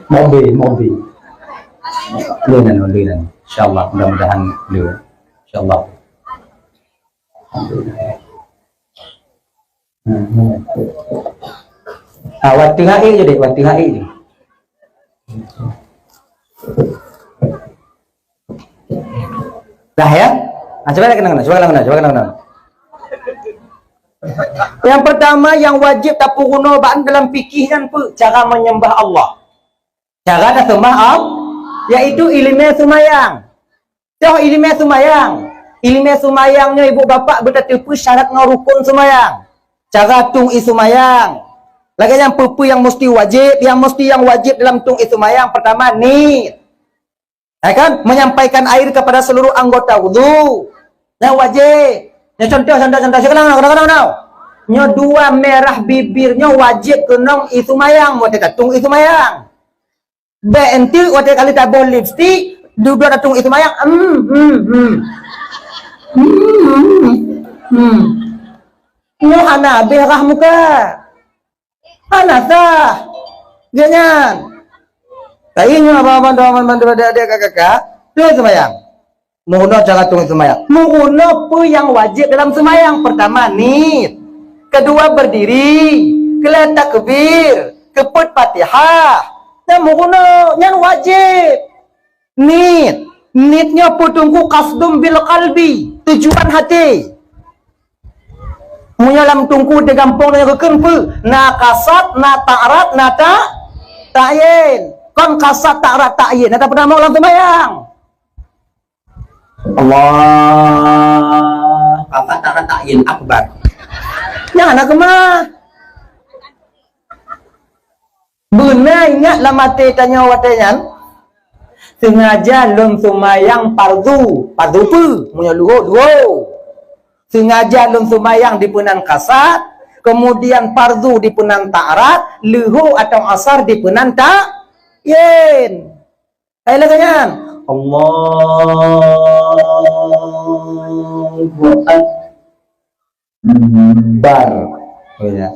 Mobil, mobil. Le nan, le nan. InsyaAllah, mudah-mudahan le. InsyaAllah. Ah, watèe hai je deh, watèe hai je. Dah ya? Ah, cuba lagi kena, cuba kena, cuba kena. Yang pertama, yang wajib tapeurunoe bak dalam fikih nyan peue? Cara menyembah Allah. Cara taseumbah Allah, yaitu ileumèe seumayang. Toh ileumèe seumayang. Ileumèe seumayang nyoe ibu bapak beutateupeue syarat ngon rukon seumayang. Cara tueng ie seumayang. Lagée nyan, peue-peue nyang musti wajéb? Nyang musti nyang wajéb dalam tueng ie seumayang, pertama, niet. Ya kan? Menyampaikan air kepada seluruh anggota wudu. Nyan wajéb. Nyan contoh, contoh, contoh. Sigoe, sigoe, sigoe, sigoe. Nyoe dua merah bibir nyoe wajéb keunong ie seumayang, watée tatueng ie seumayang. Bék enteuk watée kali taboh lipstik, dudoe tatueng ie seumayang. Hmm, hmm, hmm. Hmm, hmm, hmm. Nyoe hana habéh rhah muka. Hana sah. Geuh nyan. Tapi nyoe abang-abang, abang-abang, adik-adik, kakak-kakak, tueng ie seumayang. Meurunoe cara tueng ie seumayang. Meurunoe peue nyang wajéb dalam seumayang. Pertama, niet. Kedua, berdiri. Keulhèe, takbir. Keupeuet, Fatihah. Dan meurunoe, nyan wajéb. Niet. Niet nyoe peue Teungku? Qasdun bil qalbi, tujuan hati. Meunyoe lam Teungku di gampông nyoe geukheun peue? Na kasad, na ta'rad, na ta-, ta'yin. Kon kasad, ta'rad, ta'yin, na tapeutamong lam seumayang. Allah, kasad, ta'rad, ta'yin, akbar. Nyan hana keumah. Beuna ingat lam até tanyoe watée nyan, "Seungaja lôn seumayang fardu." Fardu peue? Meunyoe luho, luho. "Seungaja lôn seumayang dipeunan kasad, keumudian fardu dipeunan ta'rad, luho atawa asar dipeunan ta'yin." Hai lagée nyan. Allahu Akbar. Bar. Oh, ya.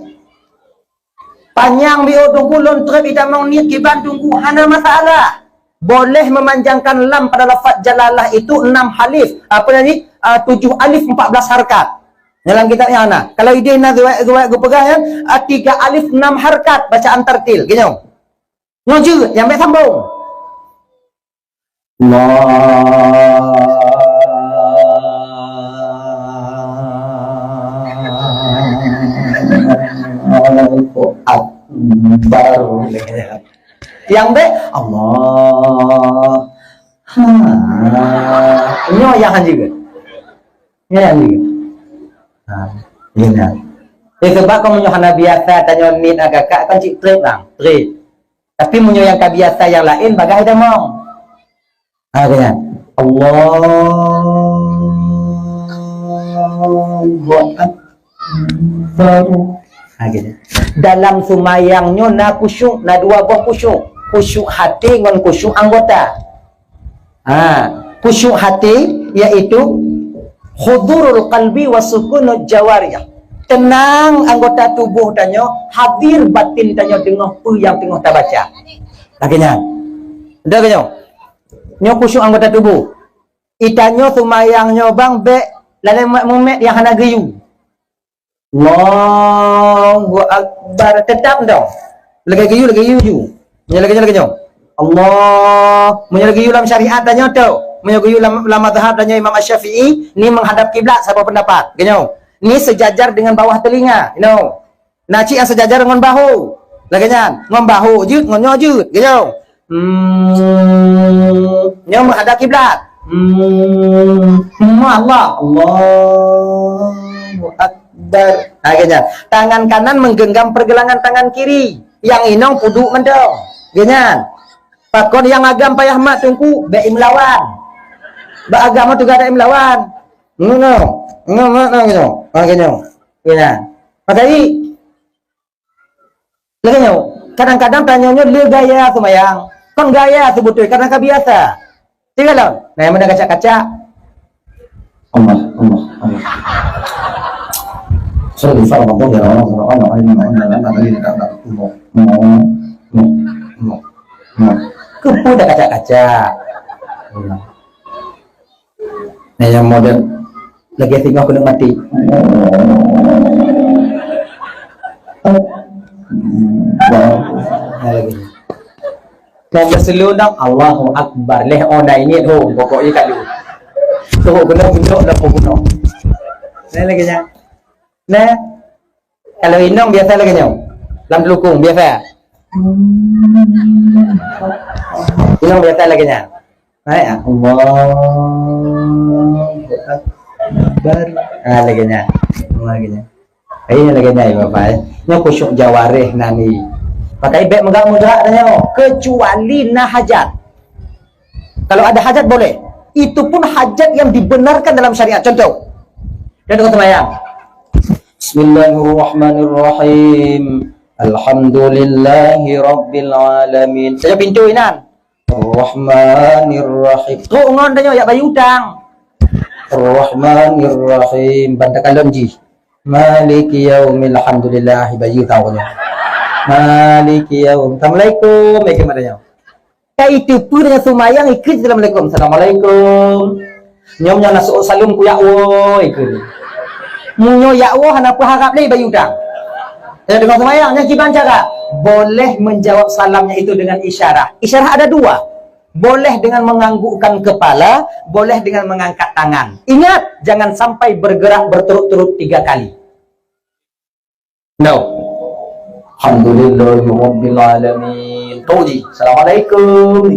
Panyang biôh Teungku, lôn trép itamong niet kiban Teungku, hana masalah. Boleh memanjangkan lam pada lafaz jalalah itu enam halif. Apa tadi? Ah, tujuh alif, empat belas harkat. Dalam kitab nyang na. Kalau idéh na riwayat-riwayat geupeugah nyan, ah, tiga alif, enam harkat bacaan tartil. Geunyong. Nyoe jeuet, nyang bék sambong. Allahu Akbar. Nyang bék, Allah. Ha. Nyoe nyang hanjeuet. Nyoe nyang hanjeuet. Ha. Iya, nah. Eh, sebab kamu nyoe hana biasa, tanyoe niet agak-agak kan cit trép lah. Trép. Tapi meunyoe nyang ka biasa nyang laén, bagaih tamong. Ha, keu nyan. Allahu Akbar. Ha, keu nyan. Dalam seumayang nyoe na khusyuk, na dua boh khusyuk. Khusyuk haté ngon khusyuk anggota. Ha, khusyuk haté yaitu hudurul qalbi wa sukunul jawarih. Tenang anggota tuboh tanyoe, hadir batin tanyoe deungoh peue nyang teungoh tabaca. Lagée nyan. Beutôi nyoe? Nyoe khusyuk anggota tuboh. Itanyoe seumayang nyoe bang bék lalée mumet-mumet nyang hana geuyue. Allahu Akbar. Teutap dong. Lagée geuyue, lagée geuyue ju. Meunyoe lagée nyoe, lagée nyoe. Allah. Meunyoe lagée geuyue lam syariat tanyoe tu. Meunyoe geuyue lam, lam mazhab tanyoe Imam Asy-Syafi'i, ni menghadap kiblat saboh pendapat. Geunyong. Ni sejajar dengan bawah telinga. Geunyong. Na cit nyang sejajar ngon bahu. Lagée nyan. Ngon bahu jeuet, ngon nyoe jeuet. Geunyong. Hmm, nyoe menghadap kiblat. Hmm, hmm, Allah, Allahu Akbar. Ha, geuh nyan. Tangan kanan menggenggam pergelangan tangan kiri. Nyang inong peuduek mantong. Geuh nyan. Pakon nyang agam payah mat Teungku, bék imeulawan. Bak agam tu gada imeulawan. Ngono. Ngono, ngono, ngono. Ha, geuh nyan. Geuh nyan. Pakai Lagée nyoe, kadang-kadang tanyoe nyoe le gaya seumayang. Kon gaya seubeutôi, kadang ka biasa. Tinggai lom. Nah, nyang meunan kacak-kacak. Allah, Allah, Allah. Sorry, sorry, Allah, ya Allah, Allah, Allah, Allah, Allah, Allah, Allah, Allah, Allah. Keupeue dah kacak-kacak? Allah. Nah, nyang model lagée singoh keuneuk maté. Nah, lagée nyan. Nyang geuseuleudong, Allahu Akbar. Lheuh oh na ingat ho, pokok jih ka lheuh. Tuh keunoe gunok dah pun gunok. Nah, lagée nyan. Nah, kalau inong biasa lagée nyoe. Lam teulukong biasa. Inong biasa lagée nyan. Hai, Allahu Akbar. Ha, lagée nyan. Lagée nyan. Hai, lagée nyan, ya, Bapak, ya. Nyoe khusyuk jawareh na ni. Pakai bek meugrak-meugrak dah nyoe, kecuali na hajat. Kalau ada hajat boleh. Itu pun hajat yang dibenarkan dalam syariat. Contoh, dan dengan sembahyang. Bismillahirrahmanirrahim. Alhamdulillahi rabbil alamin. Saja pintu inan. Ar-Rahmanir Rahim. Trok ngon tanyoe yak bayeue utang. Ar-Rahmanir Rahim. Ban takalon jih. Maliki yaumil, alhamdulillah, bayeue utang nyoe. Maliki yaum. Assalamualaikum. Assalamualaikum, mak tanyoe. Kai teupeu tanyoe seumayang, ikeu Assalamualaikum. Assalamualaikum. Nyoe, nyoe na seuôt saleuem ku yak woe, ikeu. Meunyoe yak woe hana peuharab lé bayeue utang. Tanyoe deungoe seumayang, nyan kiban cara. Boleh menjawab salamnya itu dengan isyarah. Isyarah ada dua. Boleh dengan menganggukkan kepala, boleh dengan mengangkat tangan. Ingat, jangan sampai bergerak berturut-turut tiga kali. No. Alhamdulillahirabbil alamin. Tadi, Assalamualaikum.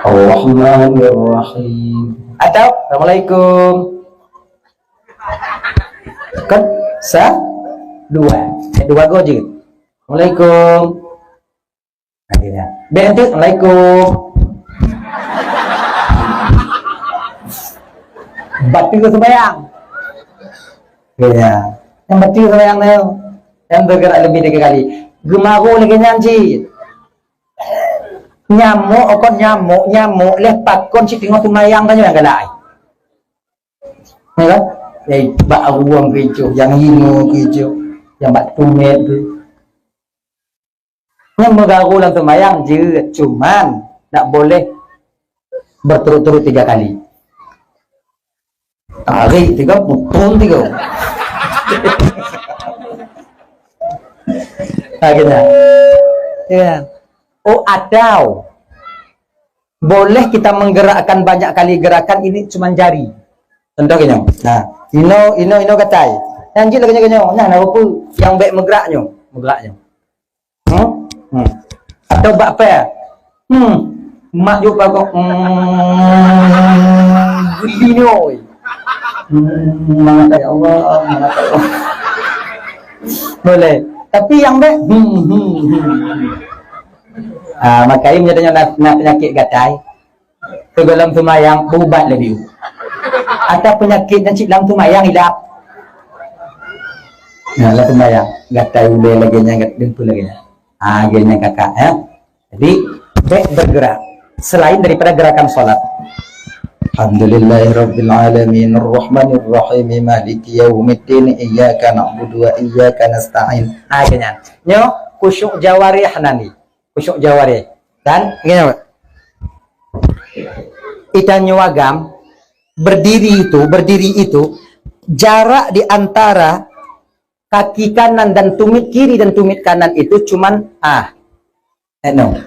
Ar-Rahmanirrahim. Atau Assalamualaikum. Kan? Sa? Dua. Eh, dua go je. Assalamualaikum. Akhirnya. Bek nanti, Assalamualaikum. Bateue seumayang. Ya. Yang bateue seumayang tu. Yang bergerak lebih tiga kali. Geumaro lagèe nyan cit. Nyamok, kon nyamok, nyamok leh pakon cit teungoh seumayang tanyoe nyang galak. Ya kan? Eh, bak ruang keucok, yang hino keucok, yang bak tumet tu. Nyan meugaro lam seumayang jeuet, cuman tak boleh berturut-turut tiga kali. Tarik tiga, pukul tiga. Nah, gitu. Ya. Oh, atau boleh kita menggerakkan banyak kali gerakan ini cuman jari. Contoh gini. Nah, ino, ino, ino gatai. Yang jeuet lagèe nyoe, nyoe. Nah, nah, apa? Yang baik meugerak nyoe, meugerak nyoe. Hmm? Hmm. Atau bak pè. Hmm. Mak juk pakok. Hmm. Geli ni, oi. Hmm. Mangat ya Allah, mangat ya Allah. Boleh. Tapi yang baik, hmm, hmm, hmm. Ah, makanya meunyoe tanyoe na, na penyakit gatai. Teugohlom seumayang, beubat laju. Atau penyakit nyan cit lam seumayang ilap. Nah, lam seumayang, gatai ulèe lagèe nyan, gat-, dengki lagèe nyan. Ha, lagèe nyan kakak, ya. Jadi, bèk bergerak selain daripada gerakan salat. Alhamdulillahirabbil alamin, arrahmanirrahim, maliki yaumiddin, iyyaka na'budu wa iyyaka nasta'in. Ha, lagèe nyan. Nyoe khusyuk jawarih nan di. Khusyuk jawarih. Dan, gini, Pak. Itanyoe agam, berdiri itu, berdiri itu, jarak di antara kaki kanan dan tumit kiri dan tumit kanan itu cuman, ah, eh, no.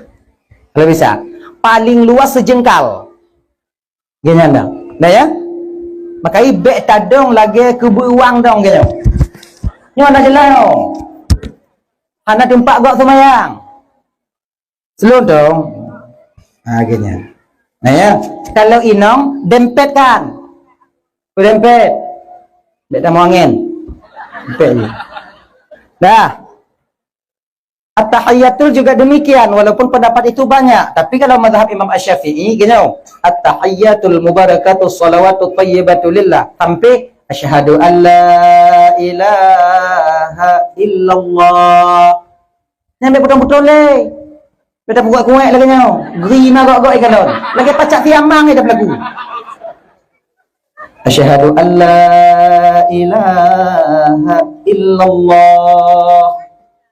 Kalau bisa, paling luas sejengkal. Geuh nyan dah. Dah ya? Makai bèk tadong lagèe keu beuwang dong geuh nyoe. Nyoe hana jeulaih nyoe. Hana teumpat gok seumayang. Seulon dong. Ha, geuh nyan. Nah ya, kalau inong dempet kan? Dempet. Bèk tamong angén. Dempet je. Dah. At-tahiyyatul juga demikian, walaupun pendapat itu banyak, tapi kalau mazhab Imam Asy-Syafi'i, gini, at-tahiyyatul mubarakatu shalawatu thayyibatu lillah, sampai asyhadu an la ilaha illallah. Nyang beutôi-beutôi lé. Beda pukul kuek lagi nyoe. Geri na gok-gok ikalon. Lagi pacak siamang ida belagu. Asyhadu an la ilaha illallah.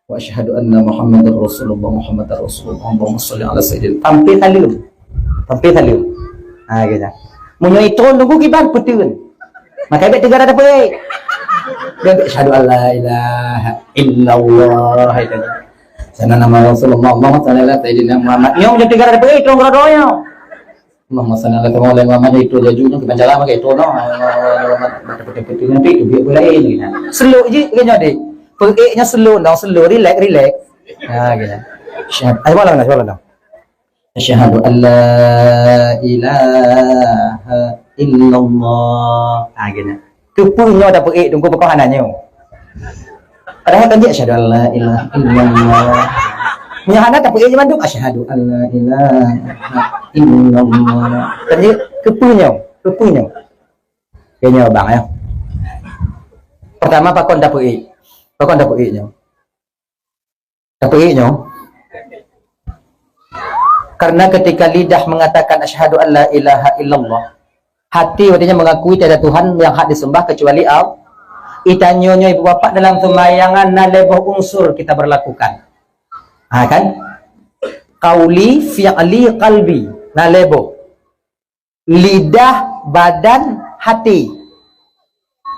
Wa asyhadu anna Muhammadar Rasulullah, Muhammadar Rasulullah. Allahumma shalli ala sayyidina. Tampé saleuem. Tampé saleuem. Ha, gitu. Meunyoe itron tunggu kiban, peuteun. Maka bèk tiga rada peue. Bèk, bèk, asyhadu an la ilaha illallah. Itu. Sana nama Rasulullah, Allahumma shalli ala sayyidina Muhammad. Nyoe meunyoe tiga rada peue, itron keudroe nyoe. Allahumma shalli ala Muhammad, itu laju nyoe, kiban jalan pakai itu, no. Betul-betul nanti itu biar boleh ini, nah. Slow je, kan, jadi. Peue nyoe slow, no, slow, relax, relax. Ha, gitu. Syahad-, ayo, malam, malam, malam. Asyhadu an la ilaha illallah. Ha, gitu. Keupeue nyoe dak peue, tunggu peue hana nyoe. Padahai kan jih, "Asyhadu an la ilaha illallah." Meunyoe hana tapeuék jih mandum, "Asyhadu an la ilaha illallah." Kan jih, keupeue nyoe? Keupeue nyoe? Keu nyoe bang, ya. Pertama, pakon tapeuék? Pakon tapeuék nyoe? Tapeuék nyoe? Karena ketika lidah mengatakan, "Asyhadu an la ilaha illallah," hati watée nyan mengakui tiada Tuhan yang hak disembah kecuali Allah. Itanyoe nyoe ibu bapak dalam sembayangan na lhée boh unsur kita berlakukan. Ha kan? Qauli, fi'li, qalbi. Na lhée boh. Lidah, badan, hati.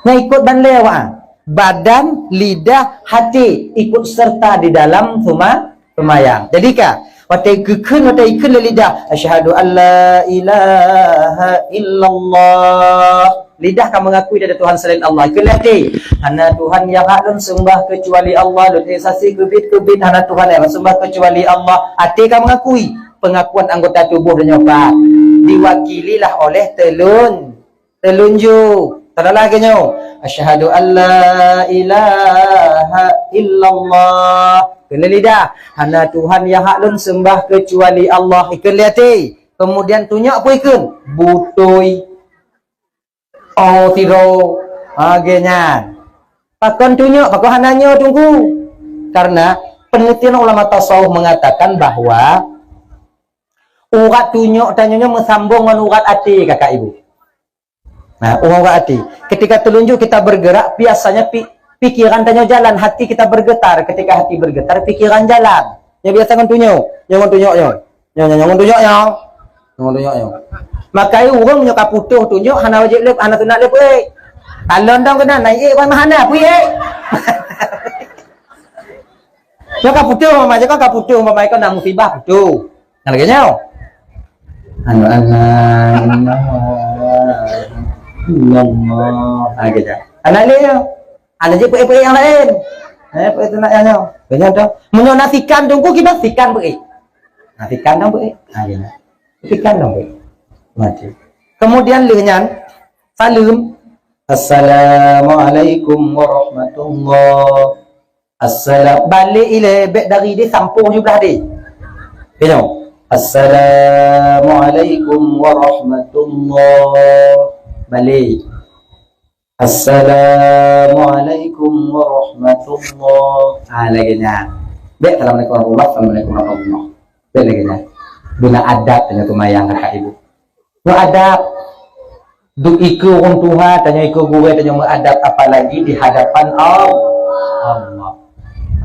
Nyan ikot ban lhée awak. Badan, lidah, hati ikot serta di dalam sema-, sembahyang. Jadi ka, watée geukheun, watée ikheun lé lidah, "Asyhadu an la ilaha illallah." Lidah ka mengakui tiada Tuhan selain Allah. Ikheun lé até, "Hana Tuhan nyang hak lôn sembah kecuali Allah. Lôn ék saksi keubiet-keubiet hana Tuhan nyang lôn sembah kecuali Allah." Até ka mengakui. Pengakuan anggota tubuh nyoe pat diwakililah oleh teulon. Teulunjuk. Tadala lagée nyoe, "Asyhadu an la ilaha illallah." Keu lé lidah, "Hana Tuhan nyang hak lôn sembah kecuali Allah." Ikheun lé até. Kemudian tunyok peue ikheun? Butôi. Oh, sidroe. Ha, lagée nyan. Pakon tunyok, pakon hana nyoe, Teungku? Karena penelitian ulama tasawuf mengatakan bahwa urat tunyok tanyoe nyoe meusambong ngon urat até, kakak ibu. Nah, urat até. Ketika telunjuk kita bergerak, biasanya pi-, pikiran tanyoe jalan, hati kita bergetar. Ketika hati bergetar, pikiran jalan. Nyoe biasa ngon tunyok, nyoe ngon tunyok nyoe. Nyoe, nyoe, nyoe ngon tunyok nyoe. Nyoe ngon tunyok nyoe. Makai ureuëng nyoe ka putôh tunyok, hana wajéb lé, hana sunat lé peuék. Kalon dong keunan, na iék ban hana peuék. Nyoe ka putôh, mama, nyoe ka putôh, mama, ikon na musibah putôh. Nah, lagée nyoe. Anu, anu, anu, Allah. Ah, gitu. Anak dia nyoe. Anak je peuék-peuék nyang laén. Eh, peuék teunak nyang nyoe. Lagée nyoe tu. Meunyoe na sikan Teungku, kiban sikan peuék. Na sikan dong peuék. Ah, gitu. Sikan dong peuék. Mati. Kemudian lheueh nyan, saleuem. Assalamualaikum warahmatullah. Assalam-, balek ilée, bék dari di sampôh tujoh blah deh. Keu nyoe. Assalamualaikum warahmatullah. Balek. Assalamualaikum warahmatullah. Ha, lagée nyan. Bék assalamualaikum warahmatullah, assalamualaikum warahmatullah. Bék lagée nyan. Beuna adab tanyoe teumayang kakak ibu. Meuadab. Duek ikeue ureuëng tuha, tanyoe ikeue gurée, tanyoe meuadab, apalagi di hadapan Al-, Allah.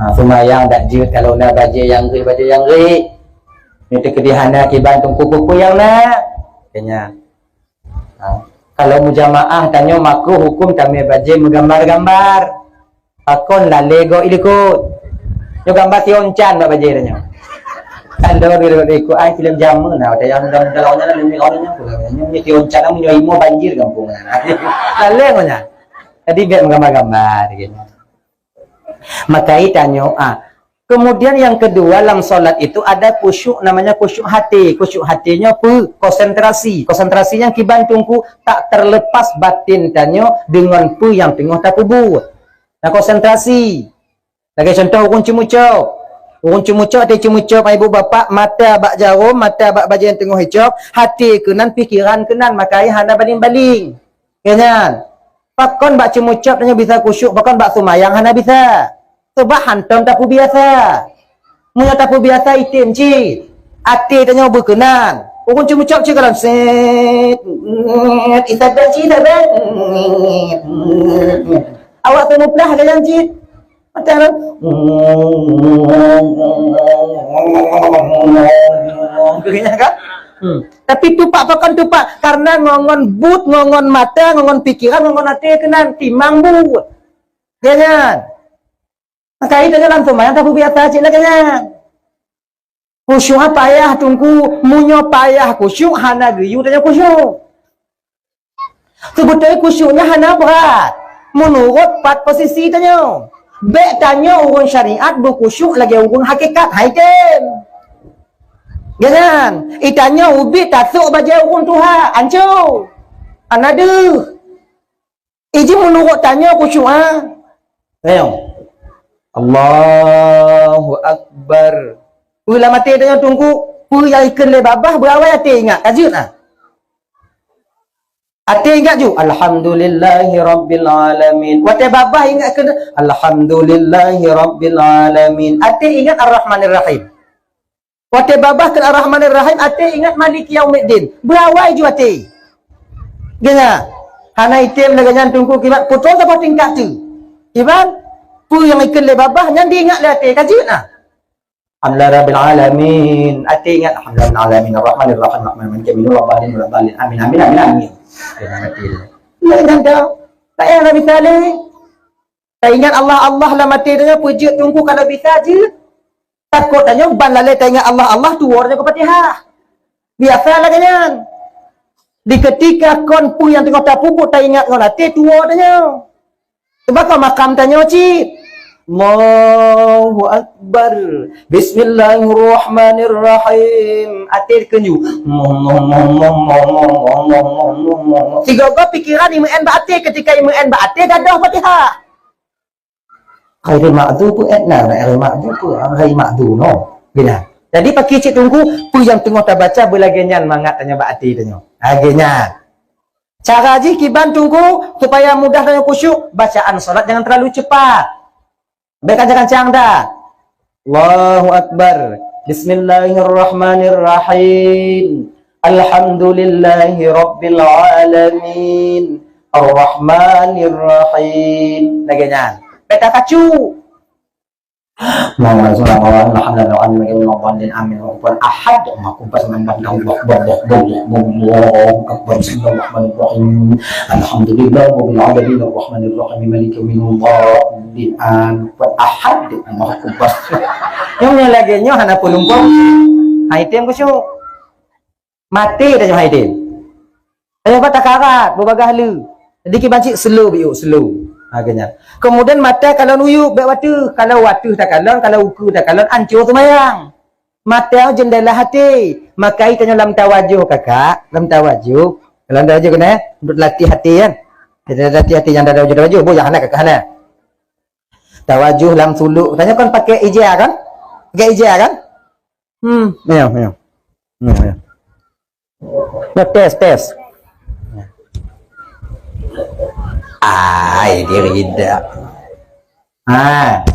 Ha, seumayang dak jeuet kalau na bajée nyang rhét, bajée nyang rhét. Nyoe teukeudi hana kiban Teungku peue-peue nyang na. Keu nyan. Ha, kalau mujamaah tanyoe makruh huköm tamé bajée meugambar-gambar. Pakon lalée goe ilikot. Nyoe gambar si Oncan bak bajée tanyoe. Kan lôn geulikot ai filem jameun na, watée nyang muda-muda lawan nyan, lôn nyoe, lôn nyoe, lôn nyoe, si Oncan nyoe imo banjir gampông nyan. Lalée ngon nyan. Jadi bék meugambar-gambar gitu. Makai tanyoe, ah. Kemudian yang kedua, lam salat itu ada khusyuk, namanya khusyuk hati. Khusyuk hati nyoe peue? Konsentrasi. Konsentrasi nyang kiban Teungku tak terlepas batin tanyoe deungon peue nyang teungoh tapeubuet. Nah, konsentrasi. Lagée contoh ureuëng ceumeucok. Ureuëng ceumeucok, até ceumeucok, ibu bapak, mata bak jarom, mata bak bajée nyang teungoh icok, hati keunan, pikiran keunan, makai hana baling-baling. Keu nyan, pakon bak ceumeucok tanyoe bisa khusyuk, pakon bak seumayang hana bisa? Sabab hantom tapeubiasa. Meunyoe tapeubiasa item cit, até tanyoe beukeunan. Ureuëng ceumeucok cit kalon set, isadan cit, isadan. Awak teumuplah lagée nyan cit. Mata lom. Keu nyan kan? Hmm. Tapi tupak pakon tupak? Karena ngon-ngon buet, ngon-ngon mata, ngon-ngon pikiran, ngon-ngon até keunan timang buet. Keu nyan. Maka itu dalam seumayang tapeubiasa cit lagée nyan. Khusyuk payah Teungku, meunyoe payah khusyuk hana geuyue tanyoe khusyuk. Seubeutôi khusyuk nyan hana brat, meunurot pat posisi tanyoe. Bék tanyoe ureuëng syariat beukhusyuk lagée ureuëng hakikat, hai tem. Geunan, itanyoe ubit tasok bajée ureuëng tuha, ancô. Hana deuh. Iji meunurot tanyoe khusyuk, ha? Ayo. Allahu Akbar. Peue lam até tanyoe Teungku? Peue nyang ikheun lé babah, beuawai até ingat, ka jeuet na. Até ingat ju, "Alhamdulillahirabbil alamin." Watée babah ingat keu, "Alhamdulillahirabbil alamin." Até ingat Ar-Rahmanir Rahim. Watée babah keu Ar-Rahmanir Rahim, até ingat Maliki Yaumiddin. Beuawai ju até. Geunya, hana item lagée nyan Teungku kiban, putol saboh tingkat tu. Kiban, peue nyang ikheun lé babah, nyan diingat lé até, ka jeuet na. Alhamdulillahirabbil alamin. Até ingat, "Alhamdulillahirabbil alamin, arrahmanirrahim, arrahmanirrahim, maliki yaumiddin, waladdallin, waladdallin. Amin, amin, amin, amin." Jangan mati. Lain ganda. Tak payah Nabi Saleh. Tak ingat Allah, Allah lam até tanyoe, peujeuet Teungku kalau bisa jeuet. Takot tanyoe ban lalée tak ingat Allah, Allah tuwoe tanyoe keu Fatihah. Biasa lagée nyan. Di ketika kon peue nyang teungoh tapeubuet tak ingat ngon até tuwoe tanyoe. Sebab ka makam tanyoe cit. Allahu Akbar. Bismillahirrahmanirrahim. Até keunyu. Sigoe-goe pikiran imeu'en bak até, ketika imeu'en bak até gadoh Fatihah. Ghairil maghdubi, eh, nah, ghairil maghdubi, ghairil maghdubi, no. Bila. Jadi pakri cit Teungku, peue nyang teungoh tabaca beulagée nyan mangat tanyoe bak até tanyoe. Lagée nyan. Cara jih kiban Teungku, supaya mudah dan khusyuk, bacaan salat jangan terlalu cepat. Baik kancang-kancang dah. Allahu Akbar. Bismillahirrahmanirrahim. Alhamdulillahirabbil alamin. Arrahmanirrahim. Lagée nyan. Peta kacu. Muhammad sallallahu alaihi wasallam, Muhammad sallallahu alaihi wasallam, Muhammad sallallahu alaihi wasallam, Amin. Kufuwan ahad, Allahu akbar, Allahu akbar, Allahu akbar, Allahu akbar, Bismillahirrahmanirrahim. Alhamdulillahirabbil alamin, Maliki yaumiddin, Amin. Kufuwan ahad, Allahu akbar. Nyang lagée nyoe hana peulumpang. Hai tem keusyuk. Maté tanyoe hai tem. Tanyoe pat takarat, beubagaih le. Jadi kiban cit slow biuk, slow. Ha, geuh nyan. Kemudian mata kalon uyuek, bék wateuh. Kalau wateuh takalon, kalau ukeue takalon, ancô seumayang. Mata jeundela até. Makai tanyoe lam tawajoh, kakak. Lam tawajoh. Lam tawajoh keunoe, untuk latih até kan. Kita latih até nyang tawajoh-tawajoh. Boh, nyang hana kakak hana. Tawajoh lam suluk. Tanyoe kan pakai ija kan? Pakai ija kan? Hmm, ayo, ayo. Ayo, ayo. Nah, tes, tes. Ai, dia tidak. Ah.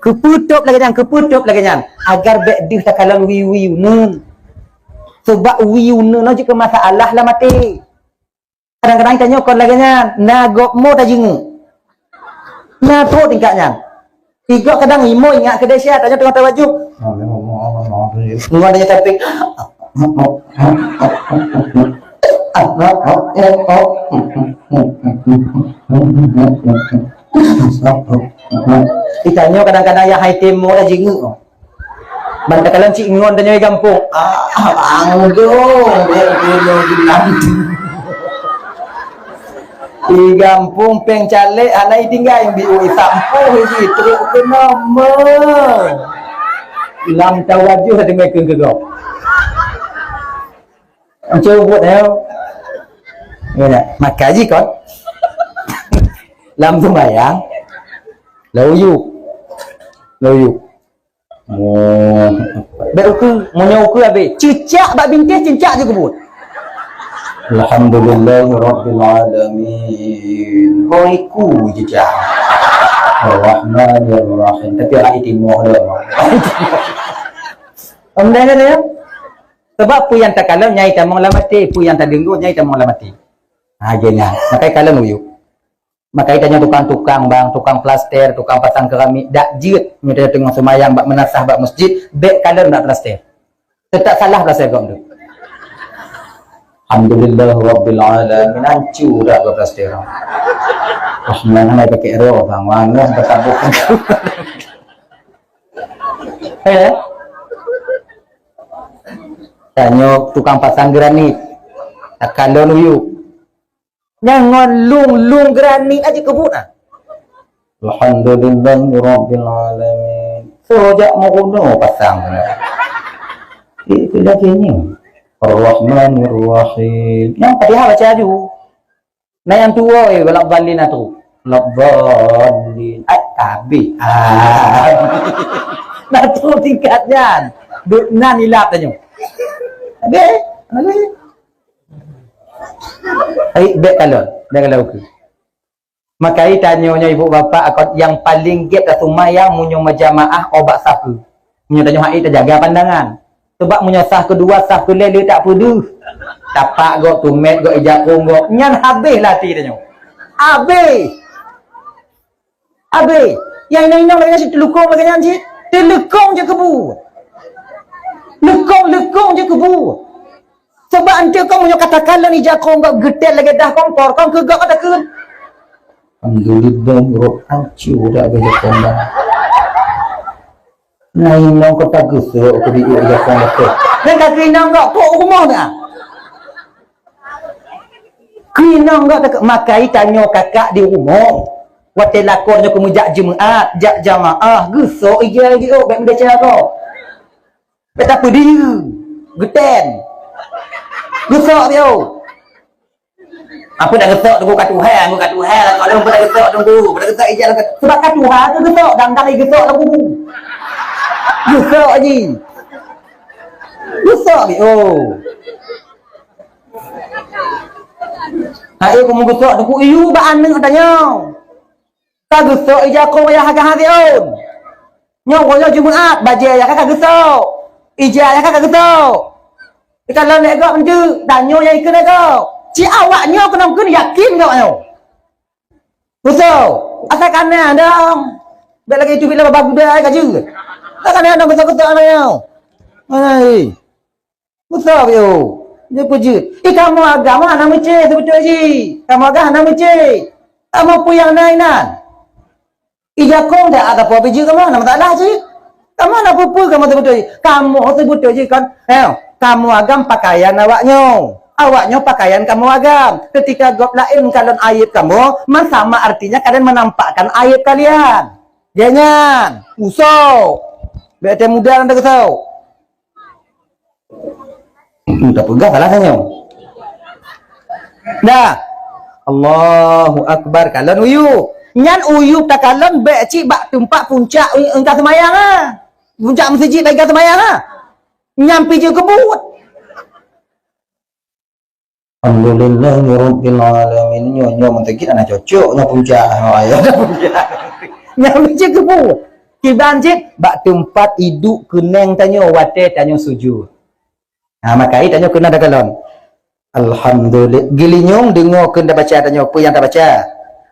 Keupeutôb lagée nyan, keupeutôb lagée nyan. Agar bék deuh takalon wiyeue uneuen. Sebab wiyeue uneuen nyoe jeuet keu masalah lam até. Kadang-kadang tanyoe kon lagée nyan, na gob mo tajeungeuk. Na trok tingkat nyan. Tiga kadang imo ingat keu desya, tanyoe teungoh tawajoh. Ngon tanyoe tapi. Itanyoe kadang-kadang ya hai timo tajeungeuk. Ban takalon cit ngon tanyoe di gampông. Ah, bang dong, bek dulu bilang. Di gampông péng caleg hana itinggai, bi ui sampôh isi trok keu nama. Lam tawajoh deungon keu geugob. Cuba buet ya. Ya, maka ji kon. Lam sembahyang. Lalu yuk. Lalu yuk. Oh. Bek uku, meunyoe uku habéh. Cicak bak bintéh, cicak je kebut. Alhamdulillahirabbil alamin. Hoi ku cicak. Ar-Rahmanir Rahim. Tapi lagi timoh dah. Om dah ya. Sebab peue nyang takalon nyai tamong lam até, peue nyang tadeungoe nyai tamong lam até. Ha, geuh nyan. Makai kalon uyuek. Makai tanyoe tukang-tukang bang, tukang plaster, tukang pasang keramik, dak jeuet meunyoe tanyoe teungoh seumayang bak meunasah bak masjid, bék kalon bak plaster. Teutap salah plaster gom tu. Alhamdulillah rabbil alamin, ancu dak bak plaster. Rahman hai pakai roh bang, wanoh bataboh. Eh? Tanyoe tukang pasang granit. Takalon uyuek. Nyan ngon lung-lung granit aja kebut ah. Alhamdulillahirabbil alamin. Sojak meurunoe pasang. Eh, lagèe nyoe. Ar-Rahmanir Rahim. Nyang Fatihah baca laju. Nah, nyang tuwo, eh, waladdallin atu. Waladdallin. Ai, habéh. Ah. Nah, tu tingkat nyan. Duk nan ilap tanyoe. Habéh. Habéh. Ai, bèk kalon. Bèk kalon ke. Makai tanyoe nyoe ibu bapak, akon nyang paleng gèt taseumayang meunyoe meujamaah ubak saf keu. Meunyoe tanyoe hai tajaga pandangan. Sebab meunyoe saf keudua, saf keulhèe le tak peudeuh. Tapak gok, tumet gok, ija kong gok. Nyan habéh lah até tanyoe. Habéh. Habéh. Nyang inong-inong lagèe nyan cit, teuleukong lagèe nyan cit. Teuleukong jeuet keu bu. Leukong-leukong jeuet keu bu. Sebab eunteuk kon meunyoe katakan lôn ija kong gok geutet lagèe dah kompor, kon keu gok ka takheun. Alhamdulillah, rot ancô dak ija kong dah. Nah, inong kota geusok keu di ija kong dah. Nyan ka keu inong gok, kok rumoh dah. Keu inong gok takheun, makai tanyoe kakak di rumoh. Watèe lakoe nyoe keumeujak Jumaat, jak jamaah, geusok ija di ôk, bèk meudesya gok. Bèk tapeudiyeu, geutem. Geusok piôh. Apa dak geusok teungku ka tuha, teungku ka tuha lah. Kalau apa dak geusok teungku, apa dak geusok ija lah. Sebab ka tuha tu geusok, dang-dang geusok teungku. Geusok ji. Geusok piôh. Hai, kamoe geusok teungku, iyu bak aneuk tanyoe. Ka geusok ija kong yah ka hasiôn. Nyoe uroe Jumaat, bajèe yah ka geusok. Ija yah ka geusok. Ikalon lé gok eunteuk, tanyoe nyang ikheun lé gok. Ci awak nyoe keunong kheun yakin gok nyoe. Geusok. Asai kana dong. Bèk lagèe itu bila babah guda ai ka jeuet. Asai kana dong geusok-geusok aneuk nyoe. Hai. Beutôi, yo. Dia peujeuet. Eh, kamoe agam hana meucé seubeutôi jih. Kamoe agam hana meucé. Kamoe peue nyang na inan? Ija kong dak ada peue beujeuet kamoe, hana masalah jih. Kamoe hana peue-peue kamoe seubeutôi jih. Kamoe seubeutôi jih kon, eh, kamoe agam pakaian awak nyoe. Awak nyoe pakaian kamoe agam. Ketika gob laén kalon aib kamoe, man sama artinya kalian menampakkan aib kalian. Dia nyan, usok. Bèk teuh muda dan teuh geusok. Hmm, tapeugah salah tanyoe. Dah. Allahu Akbar, kalon uyu. Nyan uyu takalon bèk cit bak teumpat puncak u-, engka seumayang ah. Puncak meuseujid bak engka seumayang ah. Nyan pih jeuet keu buet. Alhamdulillahirabbil alamin. Nyoe, nyoe meuseujid hana cocok, nyoe puncak. Oh, ya, puncak. Nyan pih jeuet keu buet. Kiban cit bak teumpat iduek keuneng tanyoe watèe tanyoe sujud. Ha, makai tanyoe keunan takalon. Alhamdulillah. Geulinyueng deungoe keu tabaca tanyoe peue nyang tabaca.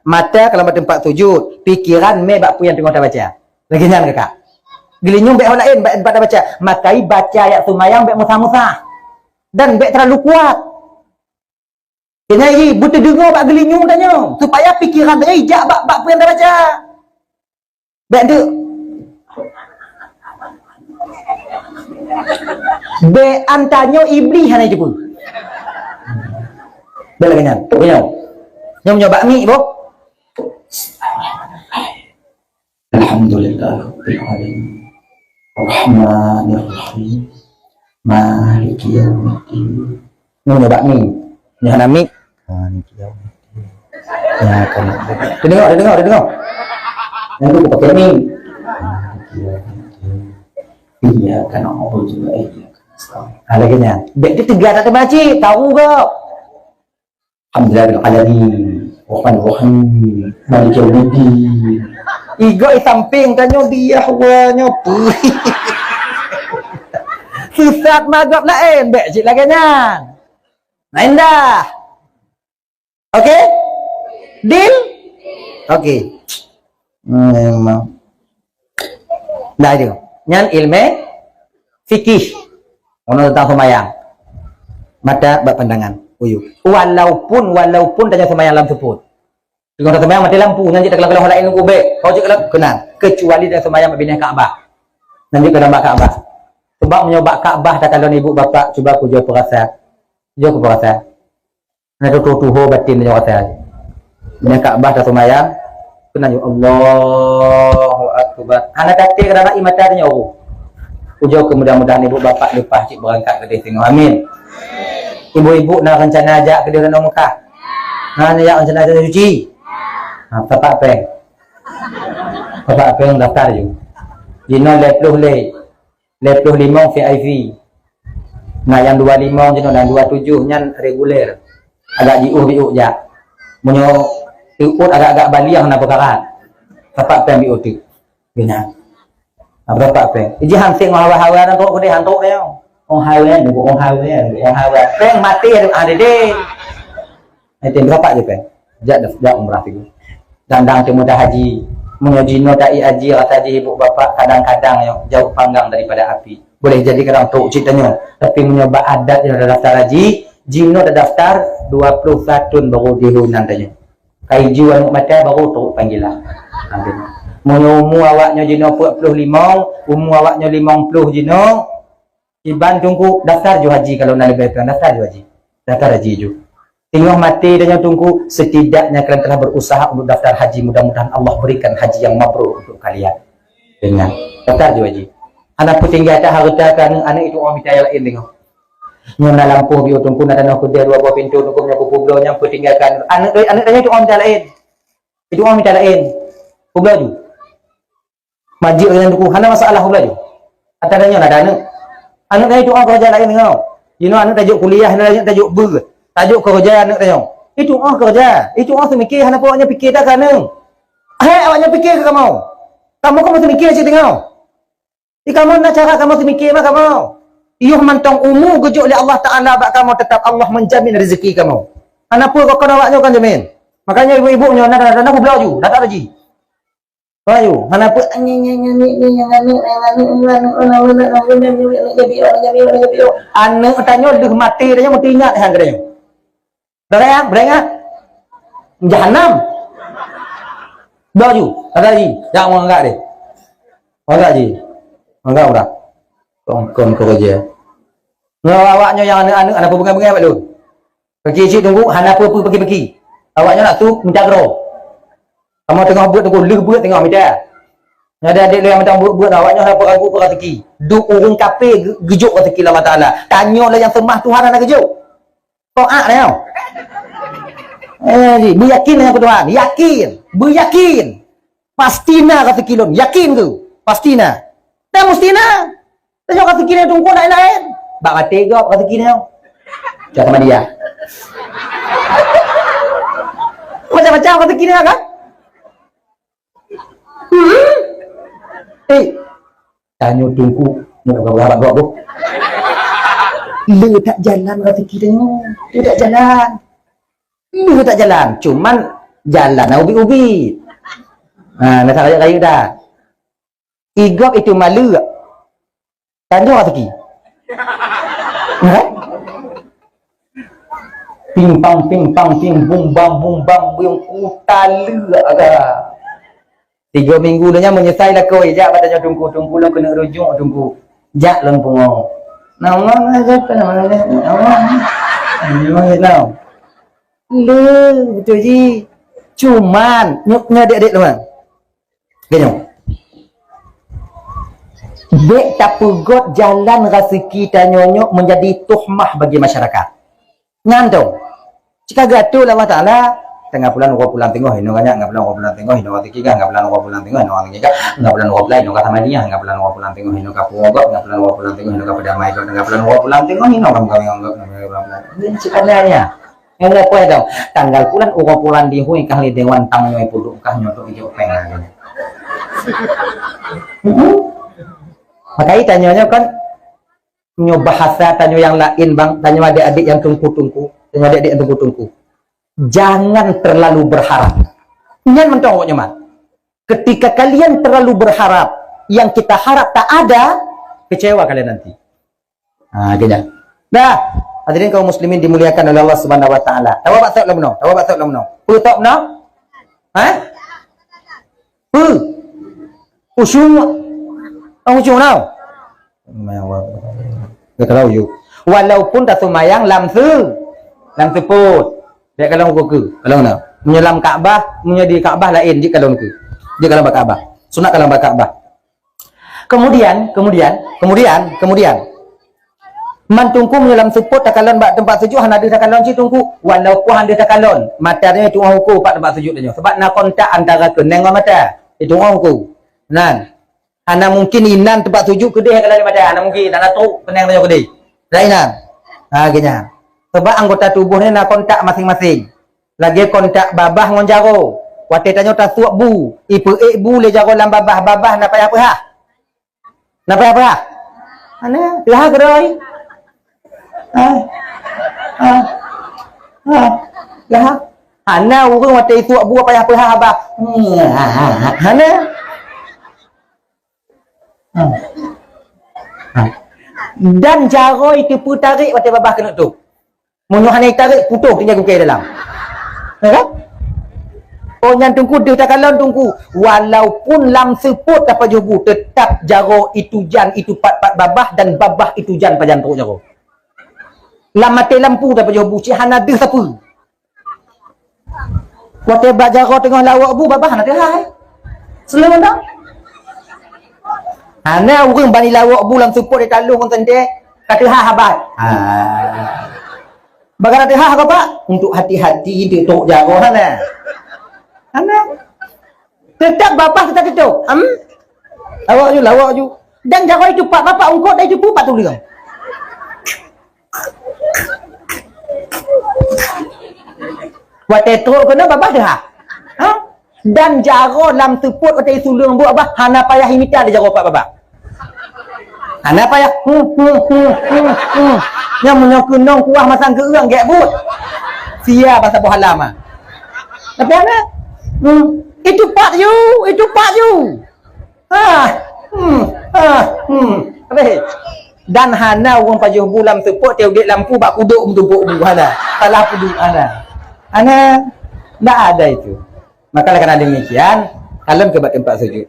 Mata kalon bak teumpat sujud, pikeran mé bak peue nyang teungoh tabaca. Lagèe nyan kakak. Geulinyueng bèk ho laén, bèk, bèk tabaca. Makai baca ayat seumayang bèk meusah-meusah. Dan bèk terlalu kuat. Keunan jih beuteudeungoe bak geulinyueng tanyoe, supaya pikeran tanyoe ijak bak, bak peue nyang tabaca. Bèk deuk. Bèk an tanyoe Iblih hana jiteupeue. Bèk lagèe nyan. Nyoe, nyoe bak mic boh. Alhamdulillah Rabbil Alamin. Rahmanir Rahim. Maliki Yaumiddin. Nyoe, nyoe bak mic. Nyoe hana mic. Maliki Yaumiddin. Ya, kan. Teudeungö, teudeungö, teudeungö. Nyan tu pakai mic. Maliki Yaumiddin. Iyyaka na'budu wa iyyaka nasta'in. Ha, lagèe nyan. Bèk teuga that teubaca, tahu gop. Alhamdulillahirabbil alamin. Rahmanir Rahim. Maliki yaumiddin. Igo i samping tanyoe diah wa nyoe pui. Sisat magop laén, bèk cit lagèe nyan. Nah, indah. Oke? Deal? Oke. Memang. Dah itu. Nyan ilmu fikih. Ono tentang sembahyang. Mata bak pandangan. Uyu. Walaupun, walaupun tanya sembahyang lam seupôt. Dengan sembahyang mati lampu, nyan cit kalau-kalau lain nunggu bek. Kau cit kalau kena. Kecuali tanya sembahyang bak binéh Ka'bah. Nyan cit kalau bak Ka'bah. Sebab meunyoe bak Ka'bah takalon ibu bapak, cuba kujoh peurasa. Joh kupeurasa. Nah, tu tuho batin nyoe kata. Nyan Ka'bah taseumayang, keunan nyoe Allahu Akbar. Hana taté kadang-kadang i mata nyoe. Ujoe keu mudah-mudahan ibu bapak leupah cit beurangkat keudeh singoh. Amin. Ibu-ibu na rencana jak keudeh ranoe Mekah? Na jak rencana jak cuci? Ha, tapak péng. Tapak péng daftar ju. Jinoe lhèe ploh lé, lhèe ploh limong V I P. Na nyang dua limong jinoe dan dua tujoh nyan reguler. Agak jiôh biôh jak. Meunyoe teuôt agak-agak baliang na peukara. Tapak péng biôh teuk. Geuhnyan. Nah, berapa péng? Iji han seng hawa-hawa dan kok gede hantok dia. Oh hawa, nunggu oh hawa, nunggu oh hawa. Péng mati ada ada deh. Itu berapa je péng? Jak dah, jak umrah tiga. Dandang cuma dah haji. Meunyoe jinoe dak haji rasa haji ibu bapak kadang-kadang yo jauh panggang daripada api. Boleh jadi kadang tok cit tanyoe. Tapi meunyoe bak adat yang dah daftar haji, jinoe dah daftar dua puluh satu baru dihunan tanyoe. Kaiju aneuk mata baru trok panggilan. Meunyoe umu awaknyoe jinoe peuet ploh limong, umu awaknyoe limong ploh jinoe, iban teungku daftar ju haji kalau na leubeh tuan daftar ju haji. Daftar haji ju. Teungoh maté tanyoe teungku, setidaknya kalian telah berusaha untuk daftar haji. Mudah-mudahan Allah berikan haji yang mabrur untuk kalian. Dengan daftar ju haji. Hana peutinggai atas hareuta keu aneuk-aneuk itu orang mita nyang laén teungoh. Nyoe na lampôh biôh teungku na tanoh keudeh dua boh pintoe teungku nyoe kupeubloe nyang peutinggai keu aneuk. Aneuk doi aneuk tanyoe itu orang mita laén. Itu orang mita laén. Peubloe ju. Majik nyan teungku hana masalah peubloe ju. Ata tanyoe na ada aneuk. Aneuk tanyoe itu orang keureuja laén teungoh. Jinoe aneuk tajok kuliah, jinoe aneuk tajok beu. Tajok keureuja aneuk tanyoe. Itu orang keureuja. Itu orang seumiké hana peue awaknyan piké dah keu aneuk. Hai awaknyan piké keu kamoe. Kamoe kan masih mikir cit teungoh. Di kamoe na cara kamoe seumiké mah kamoe. Yoh mantong umu geujok lé Allah Taala bak kamoe tetap Allah menjamin rezeki kamoe. Hana peue kok kon awaknyoe kan jamin. Makanya ibu-ibu nyoe na kadang-kadang peubloe ju, daftar haji. Peubloe ju, hana peue. Aneuk tanyoe lheueh maté tanyoe meusti ingat han keu tanyoe. Dah raya, berengah. Jahanam. Dah ju, kata ji, jak mengangkat deh. Mengangkat ji. Mengangkat udah. Kongkon kau kerja. Nyoe awaknyoe nyang aneuk-aneuk hana peue beungai-beungai bak lôn. Kaki cik tunggu hana peue-peue peki-peki. Awaknyoe nak tu minta gero. Kamoe teungoh buet tunggu leuh buet teungoh minta. Nyoe ada adik lôn nyang minta buet-buet awaknyoe hana peue ragu peue rezeki. Duek ureueng kafé ge- geujok rezeki Allah Taala. Tanyoe lé nyang seumah Tuhan hana geujok. Taat nyoe. Eh, ji, beuyakin dengan Tuhan. Yakin. Beuyakin. Pasti na rezeki lôn. Yakin tu. Pasti na. Dan mesti na. Tengok rezeki na tungkon lain-lain. Bak maté gop rezeki na. Cak sama dia. Macam-macam rezeki na kan? Hmm? Eh, tanyoe tungku, nyoe ka berharap gop tu. Le tak jalan rezeki tanyoe. Le tak jalan. Le tak jalan. Cuman jalan ubi-ubi. Ha, nak rakyat kaya dah. Igop itu maleu. Tanyoe rezeki. Ha? Ping pang, ping pang, ping bung bang, bung bang, bung utaleu aga. Tiga minggu dia menyesai lah kau, jak bak tanyoe tungku, tungku lôn keuneuk rujuk tungku. Jak lôn pungo. Nama aja apa nama nama? Nama? Nama? Lu betul ji. Cuman nyuk nyadek-dek lôn. Geutanyoe. Bèk tapeugot jalan raseuki tanyoe nyoe meunjadi tuhmah bagi masyarakat. Nyan tu. Cika geuatoe lé Allah Taala, teungoh pulan uroe pulan teungoh hinoe ka nyan, teungoh pulan uroe pulan teungoh hinoe raseuki ka, teungoh pulan uroe pulan teungoh hinoe raseuki ka, teungoh pulan uroe pulan teungoh hinoe ka sama dia, teungoh pulan uroe pulan teungoh hinoe ka puwoe gop, teungoh pulan uroe pulan teungoh hinoe ka peudamai gop, teungoh pulan teungoh hinoe ka kawin gop, cika geutanyoe. Nyoe leupah dong. Tanggal pulan uroe pulan dihui kah lé dewan tang nyoe puduk kah nyoe tu ijok peng lagèe. Maka tanyoe nyoe kan nyoe bahasa tanyoe nyang laén bang, tanyoe adik-adik nyang tungku-tungku, tanyoe adik-adik nyang tungku-tungku. Jangan terlalu berharap. Nyan mantong awak nyoman. Ketika kalian terlalu berharap, yang kita harap tak ada, kecewa kalian nanti. Ha, gini. Dah. Hadirin kaum muslimin dimuliakan oleh Allah Subhanahu wa taala. Tawa batok lam no. Tawa batok lam no. Pu tok no? Ha? Pu. Usyung. Oh, usyung no. Lumayan wa. Dia kalau yuk. Walaupun tak semayang lam se lam seput. Dia kalau ke kalau na. Menyelam Kaabah, menjadi Kaabah lain di kalau ke. Dia kalau Kaabah. Sunat kalau Kaabah. Kemudian, kemudian, kemudian, kemudian, Man Teungku meunyoe lam seupôt takalon bak teumpat sujud hana deuh takalon cit Teungku. Walaupun hana deuh takalon, mata tanyoe tu'oh uku bak teumpat sujud tanyoe. Sebab na kontak antara keuneng ngon mata. Itu tu'oh uku. Nan. Hana mungkin inan teumpat sujud keudeh kalon mata. Hana mungkin, hana trok keuneng tanyoe keudeh. Dah inan. Ha, geunya. Sebab anggota tuboh ni na kontak masing-masing. Lagèe kontak babah ngon jaroe. Watèe tanyoe tasuek bu, ipeuék bu lé jaroe lam babah, babah na payah peuhah. Na payah-payah? Hana, teuhah keudroe. Ha. Ha. Ha. Teuhah. Hana ureueng watèe isuek bu payah peuhah babah. Hana. Ha. Ha. Dan jaroe teupeutarek watèe babah keuneuk trok. Meunyoe hana itarek, putôh tinggai gukée dalam. Ya kan? Oh, nyan Teungku, deuh takalon Teungku. Walaupun lam seupôt tapajoh bu, teutap jaroe itujan itupat-pat babah dan babah itujan pajan trok jaroe. Lam maté lampu tapajoh bu, cit hana deuh sapeue. Watèe bak jaroe teungoh lawok bu, babah hana teuhah. Seuleueng dah. Hana ureueng bani lawok bu lam seupôt di taloh ngon sendè, ka teuhah babah. Ha. Bagaimana teuhah, Bapak? Untuk hati-hati, untuk trok jaroe hana. Hana. Teutap babah teutap tutup. Am? Lawok ju, lawok ju. Dan jaroe itupat babah ungkot dan itupat tuleueng. Watèe trok keunoe babah teuhah. Ha? Dan jaroe lam seupôt watèe isuleueng bu babah, hana payah imita lé jaroe pat babah. Hana payah. Hmm, hmm, hmm, hmm, hmm. Nyan meunyoe keunong kuah masang keu ureueng gèt buet. Sia basa boh alam ah. Tapi hana. Hmm. Itupat ju, itupat ju. Ah, hmm, ah, hmm. Habis. Dan hana ureueng pajoh bu lam seupôt, teuh udép lampu bak kuduk meutumpôk bu, hana. Salah kuduk, hana. Hana. Ndak ada itu. Maka karena demikian, kalon keu bak teumpat sujud.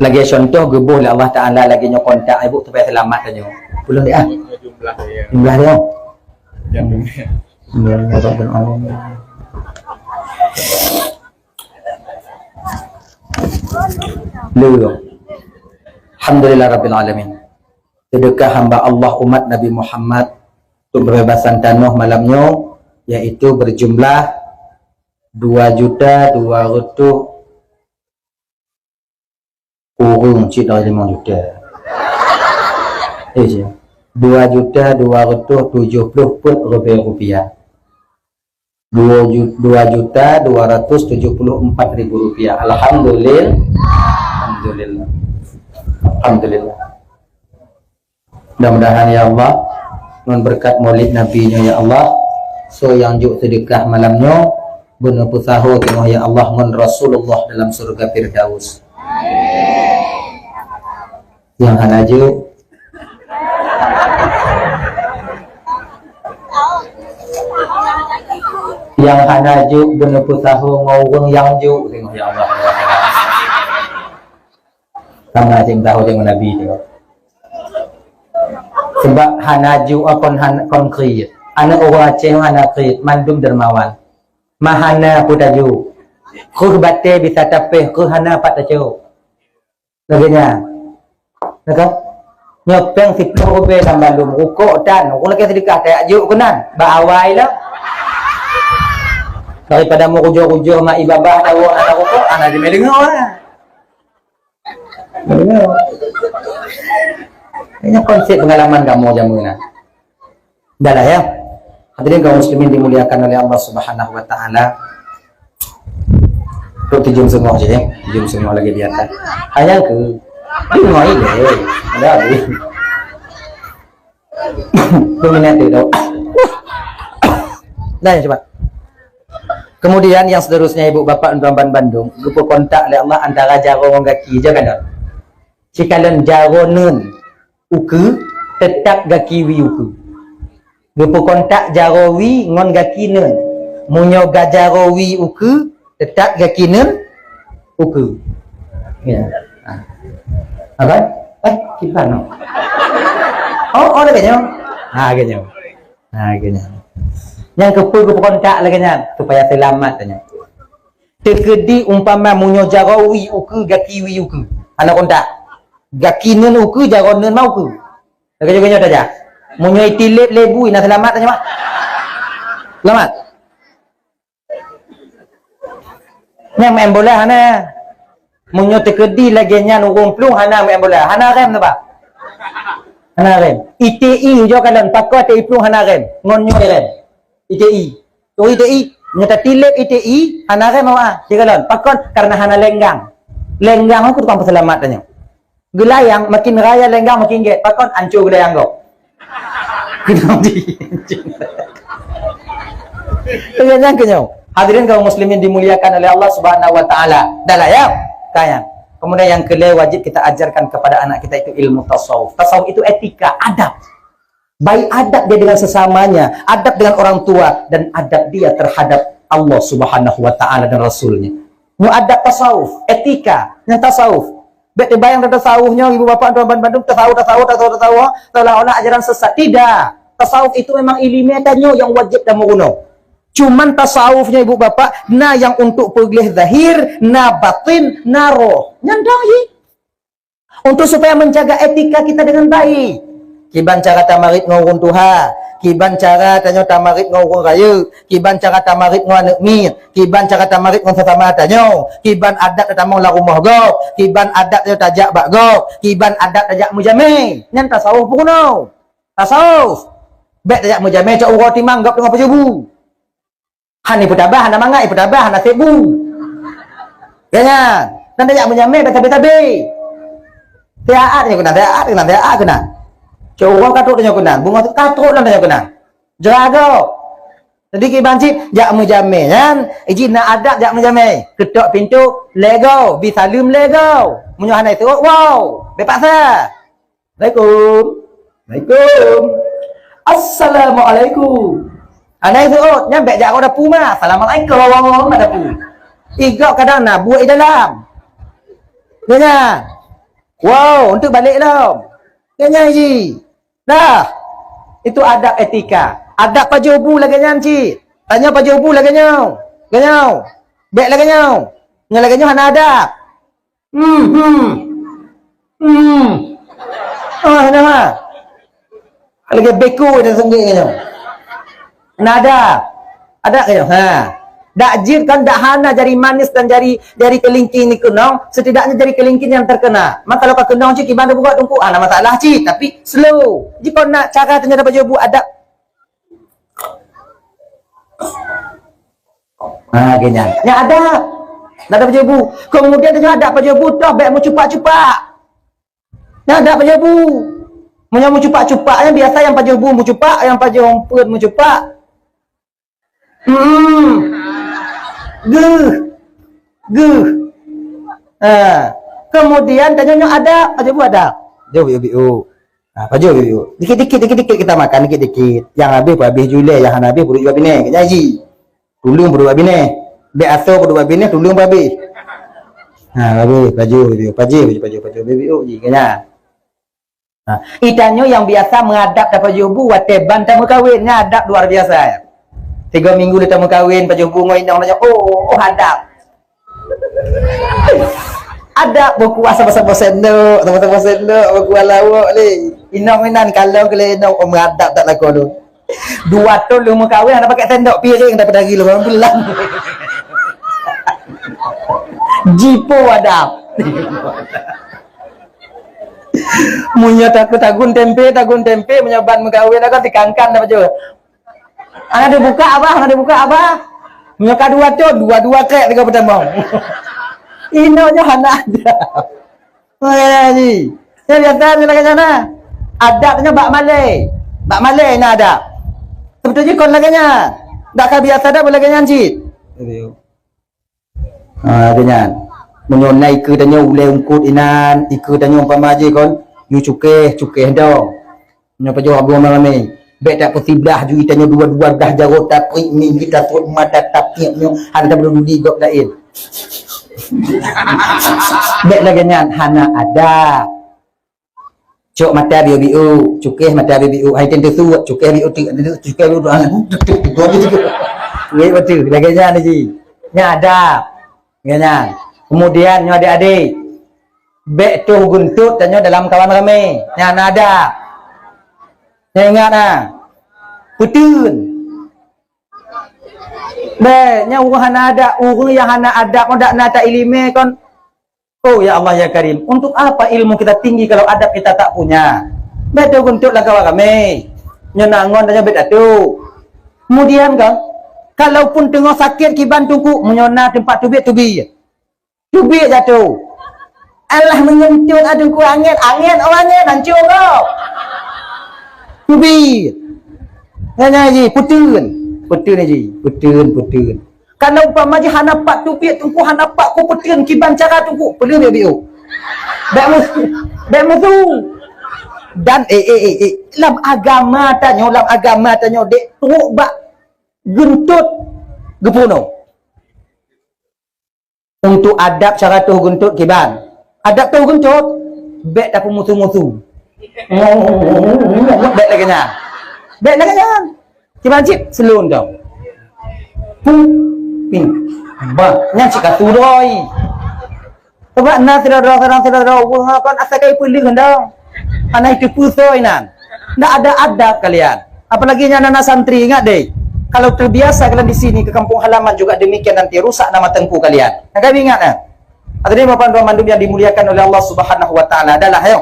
Lagèe contoh geuboh lé Allah Taala lagèe nyoe kontak ibu supaya seulamat tanyoe. Puluh dia. Jumlah dia. Jumlah dia. Jumlah dia. Lheuh. Alhamdulillah Rabbil Alamin. Seudeukah hamba Allah umat Nabi Muhammad untuk pembebasan tanoh malam nyoe, yaitu berjumlah dua juta dua ratus kurang cit dari lima juta. Eh, cit. Dua juta dua ratus tujuh puluh peuet ribèe rupiah. Dua ju-, dua juta dua ratus tujuh puluh empat ribu rupiah. Alhamdulillah. Alhamdulillah. Alhamdulillah. Mudah-mudahan ya Allah, ngon beureukat Maulid Nabi nyoe ya Allah, soe nyang jok seudeukah malam nyoe, beuneuh peusaho teungoh ya Allah ngon Rasulullah dalam syurga Firdaus. Nyang hana jok, nyang hana jok beuneuh peusaho ngon ureueng nyang jok teungoh ya Allah. Sama cit tahu dengan Nabi tu. Sebab hana ju kon han-, kon kriet. Aneuk ureueng Aceh hana kriet, mandum dermawan. Mahana pun taju. Keuh batée bisa tapéh, keuh hana pat tacok. Lagée nyan. Nah kan? Nyoe péng siploh rubée lam balum, rukok tan, ureueng lakée seudeukah tajak jok keunan. Bak awai lah. Daripada meurujoh-rujoh mak i babah tawök hana rukok, hana jimé deungoe lah. Ini konsep pengalaman kamu zaman na. Dah lah ya. Hadirin kaum muslimin dimuliakan oleh Allah Subhanahu wa taala. Tu tujun semua je, tujun semua lagi di atas. Hanya ke, di rumah ini, ada habis. Peminat tu tau. Dah ya, cepat. Kemudian yang seterusnya, ibu bapak dan tuan-tuan bandum, geupeukontak lé Allah antara jaroe ngon gaki, jaga dah. Sikalon jaroe neun ukeue, teutap gaki wie ukeue. Geupeukontak jaroe wie ngon gaki neun. Meunyoe ga jaroe wie ukeue, teutap gaki neun ukeue. Ya. Ha. Apa? Eh, kiban no. Oh, oh, lagée nyoe. Ha, lagée nyoe. Ha, lagée nyoe. Nyang keupeue geupeukontak lagée nyan, supaya seulamat tanyoe. Teukeudi umpama meunyoe jaroe wie ukeue, gaki wie ukeue. Hana kontak. Gaki neun ukeue, jaroe neun ma ukeue. Lagèe nyoe tajak. Meunyoe itilep lé bu, na seulamat tanyoe, Mak? Seulamat? Nyang main bola hana. Meunyoe teukeudi lagèe nyan ureueng plueng hana main bola. Hana rem teuh, Pak? Hana rem. I T I ujoe kalon, pakon I T I plueng hana rem. Ngon nyoe rem. I T I. Turi I T I. Meunyoe tatilep I T I, hana rem awak. Sikalon. Pakon? Karena hana lenggang. Lenggang tu tukang peuseulamat tanyoe. Geulayang, makin raya lenggang makin gèt. Pakon? Ancô geulayang gob. Keunong di. Lagèe nyan keunyoe. Hadirin kaum muslimin dimuliakan oleh Allah Subhanahu wa taala. Dah lah ya? Ka nyan. Kemudian yang kelima wajib kita ajarkan kepada anak kita itu ilmu tasawuf. Tasawuf itu etika, adab. Baik adab dia dengan sesamanya, adab dengan orang tua, dan adab dia terhadap Allah Subhanahu wa taala dan Rasulnya. Nyoe adab tasawuf, etika nyang tasawuf. Bèk teubayang tasawuf nyoe, ibu bapak tuan bandum, tasawuf, tasawuf, tasawuf, tasawuf, seolah-olah ajaran sesat. Tidak. Tasawuf itu memang ileumèe tanyoe nyang wajib tameurunoe. Cuman tasawuf nyoe, ibu bapak, na nyang untuk peugleh zahir, na batin, na roh. Nyan dong jih. Untuk supaya menjaga etika kita dengan baik. Kiban cara tamarit ngon ureueng tuha, kiban cara tanyoe tamarit ngon ureueng rayeuk, kiban cara tamarit ngon aneuk miet, kiban cara tamarit ngon sesama tanyoe, kiban adat tatamong lam rumoh gob, kiban adat tanyoe tajak bak gob, kiban adat tajak meujamé. Nyan tasawuf peurunoe. Tasawuf. Bèk tajak meujamé cok uroe timang gob teungoh pajoh bu. Hana ipeutabah, hana mangat ipeutabah, hana sép bu. Ya nyan. Kan tajak meujamé bèk sabé-sabé. Siat nyoe keunan, siat keunan, siat keunan. Cok uroe ka trok tanyoe keunan, beungoh ka trok lom tanyoe keunan. Jrago. Jadi kiban cit jak meujamé nyan, iji na adab jak meujamé. Keutok pintoe, lego, bi saleuem lego. Meunyoe hana iseuôt, wow, bèk paksa. Assalamualaikum. Waalaikumsalam. Assalamualaikum. Hana iseuôt, nyan bèk jak rot dapu ma. Assalamualaikum, rot dapu. Igob kadang na buet i dalam. Nyan. Wow, untuk balek lom. Nyan ji. Dah. Itu adab etika. Adab pajoh bu lagèe nyan cit. Tanyoe pajoh bu lagèe nyoe. Lagèe nyoe. Bèk lagèe nyoe. Nyoe lagèe nyoe hana adab. Hmm, hmm. Hmm. Ah, hana ha. Lagèe beko dah sungguh nyoe. Nada. Ada ke nyoe? Ha. Dak jeuet kan, dak hana jari manis dan jari, jari keulingking dikeunong, setidaknya jari keulingking nyang terkena. Maka kalau ka keunong cit kiban buka tungku, hana masalah cit, tapi slow. Jikon na cara tanyoe dapat jaweueb adab. Ha, geuh nyan. Nyan adab. Nyan adab pajoh bu. Kemudian tanyoe adab pajoh bu toh bèk meucupak-cupak. Nyan adab pajoh bu. Meunyoe meucupak-cupak nyan biasa nyang pajoh bu meucupak, nyang pajoh umpet meucupak. Hmm. Geuh. Geuh. Ha. Kemudian tanyoe nyoe adab, pajoh bu adab. Jaweueb, jaweueb. Ha, pajoh, yuk, yuk. Dikit-dikit, dikit-dikit kita makan, dikit-dikit. Nyang habéh peuhabéh ju lé, nyang hana habéh peuduek ju bak binéh. Janji. Tuleueng peuduek bak binéh. Bèk asoe peuduek bak binéh, tuleueng peuhabéh. Ha, habéh, pajoh, yuk, pajoh, pajoh, pajoh, pajoh, yuk, yuk, ji, keu nyan. Ha, itanyoe nyang biasa meuadab tapajoh bu watèe ban tameukawen, nyan adab luar biasa. Tiga minggu lé tameukawen, pajoh bu ngon inong, oh, oh, adab. Adab beukuah sama-sama sendok, sama-sama sendok, beukuah lawok lé. Inong inan kalon keu lé inong, oh, meuadab that lakoe tu. Dua thon lheueh meukawen hana pakai sendok, piréng daripada hari lôn pulang. Jipo adab. Meunyoe takue tagun tempe, tagun tempe, meunyoe ban meukawen, takue tikangkan dah bacut. Hana dibuka, Abah, hana dibuka, Abah. Meunyoe ka dua thon, dua-dua krek tiga peutamong. Inong nyoe hana adab. Oh, ya, ya, ji. Nyan biasa nyoe lagèe nyan na. Adab nyoe bak malèe. Bak malèe na adab. Seubeutôi jih kon lagèe nyan. Dak ka biasa dak lagèe nyan cit. Ha, lagèe nyan. Meunyoe na ikeue tanyoe ulèe eungkôt inan, ikeue tanyoe umpama jih kon, yue cukéh, cukéh dong. Nyoe pajoh agoe ramé. Bèk tapeusiblah ju itanyoe dua-dua dah jaroe tapriek minggi tatrok mata tapiek nyoe hana tapeuduli gob laén. Bèk lagèe nyan hana adab. Cok mata biôh-biôh, cukéh mata biôh-biôh, hai teuntèe suet, cukéh biôh teuk, cukéh biôh teuk. Wéh beutôi, lagèe nyan ji. Nyan adab. Nyan, nyan. Kemudian nyoe adik-adik, bèk toh guntot tanyoe dalam kawan ramé. Nyan na adab. Nyang ingat na. Peuteun. Beh, nyang ureueng hana adab, ureueng nyang hana adab, kon dak na ta iéleumé kon. Oh, ya Allah, ya Karim, untuk apa ilmu kita tinggi kalau adab kita tak punya? Beh, tu guntot lam kawan ramé. Nyoe na ngon tanyoe beh tatu. Kemudian kan, kalaupun teungoh sakét kiban teungku, meunyoe na teumpat teubiet, teubiet. Teubiet jatuh. Alah meunyentuh aduh ku angén, angén, oh angén, hancô gob. Teubiet. Nyan, nyan ji, peuteun. Peuteun ji, peuteun, peuteun. Karena umpama ji hana pat teubiet teungku, hana pat ku peuteun kiban cara teungku, peuleueh biu. Bèk musu, bèk musu. Dan, eh, eh, eh, eh, lam agama tanyoe, lam agama tanyoe, dek trok bak guntot geupeurunoe. Untuk adab cara toh guntot kiban. Adab toh guntot, bèk tapeumusu-musu. Bèk lagèe nyan. Bèk lagèe nyan. Kiban cit, seulôn tau. Pung, ping. Bah, nyan cit ka turoi. Sebab na syedara-syedara, syedara ureueng kon asai kai peuleueh dong. Hana itu pusoi nan. Ndak ada adab kalian. Apalagi nyan anak santri, ingat deh. Kalau terbiasa kalian di sini ke kampung halaman juga demikian, nanti rusak nama tengku kalian. Nah, kami ingat, eh. Hadirin bapak dan mandum yang dimuliakan oleh Allah Subhanahu wa taala adalah, ayo.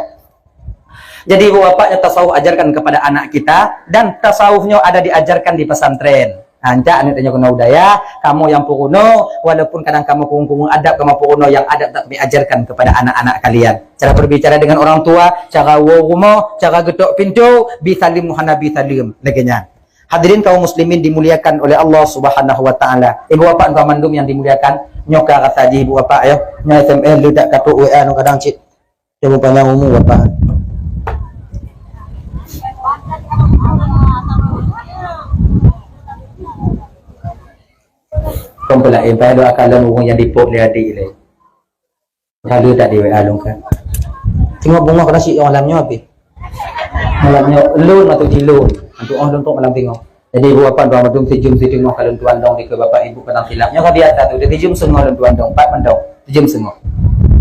Jadi, ibu bapak yang tasawuf ajarkan kepada anak kita, dan tasawufnya ada diajarkan di pesantren. Nah, ancak aneuk tanyoe keunoe u dayah, kamoe nyang peurunoe, walaupun kadang kamoe kureueng-kureueng adab kamoe peurunoe, nyang adab tak kami ajarkan kepada anak-anak kalian. Cara berbicara dengan orang tua, cara woe rumoh, cara geutok pintoe, bi saleuem hana bi saleuem, lagèe nyan. Hadirin kaum muslimin dimuliakan oleh Allah Subhanahu wa taala. Ibu bapak dan mandum yang dimuliakan, nyoe ka rasa jih ibu bapak, ya. Nyoe S M S le dak katrok W A nyoe kadang cit. Tengok panjang umur bapak. Kompela, eh, payah doa kalam ureueng nyang dipok lé adik lé. Lalu tak di W A lôn kan. Tengok bungah kena sik malam nyoe habis. Malam nyoe lôn atau di lôn. Untuk oh lôn tok malam tengok. Jadi ibu bapak dua madum sijum siteungoh kalon tuan dong di ke bapak ibu kadang silap. Nyoe ka biasa tu, jadi jum seungoh lôn tuan dong, empat mendong. Sijum seungoh.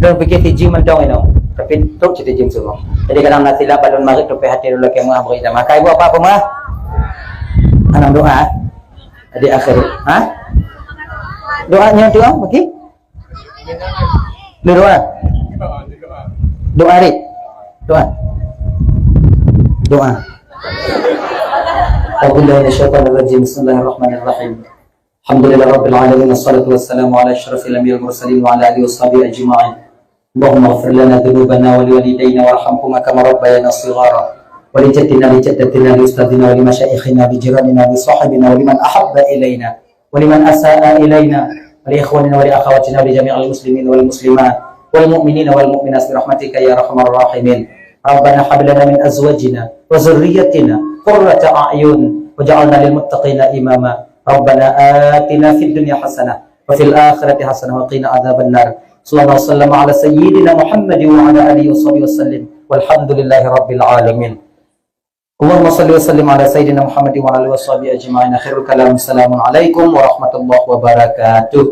Lôn pikir sijum mendong inoe, tapi trok cit sijum seungoh. Jadi kadang na silap balon marit tu pih hati lôn lakèe meuah beri dah makai ibu bapak apa meuah? Anak doa. Jadi akhir, ha? Doanya tu ah, okey? Doa. Doa, Rik. Doa. Doa. أعوذ بالله من الشيطان الرجيم. بسم الله الرحمن الرحيم. الحمد لله رب العالمين، والصلاة والسلام على أشرف الأنبياء والمرسلين وعلى آله وصحبه أجمعين. اللهم اغفر لنا ذنوبنا ولوالدينا وارحمهما كما ربيانا صغارا، ولجدنا لجدتنا لأستاذنا ولمشايخنا لجيراننا لصاحبنا ولمن أحب إلينا ولمن أساء إلينا ولإخواننا ولأخواتنا ولجميع المسلمين والمسلمات والمؤمنين والمؤمنات برحمتك يا أرحم الراحمين. ربنا هب لنا من أزواجنا وذريتنا قرة أعين واجعلنا للمتقين إماما. ربنا آتنا في الدنيا حسنة وفي الآخرة حسنة وقنا عذاب النار. صلى الله وسلم على سيدنا محمد وعلى آله وصحبه وسلم. والحمد لله رب العالمين. اللهم صل وسلم على سيدنا محمد وعلى آله وصحبه أجمعين. خير الكلام السلام عليكم ورحمة الله وبركاته.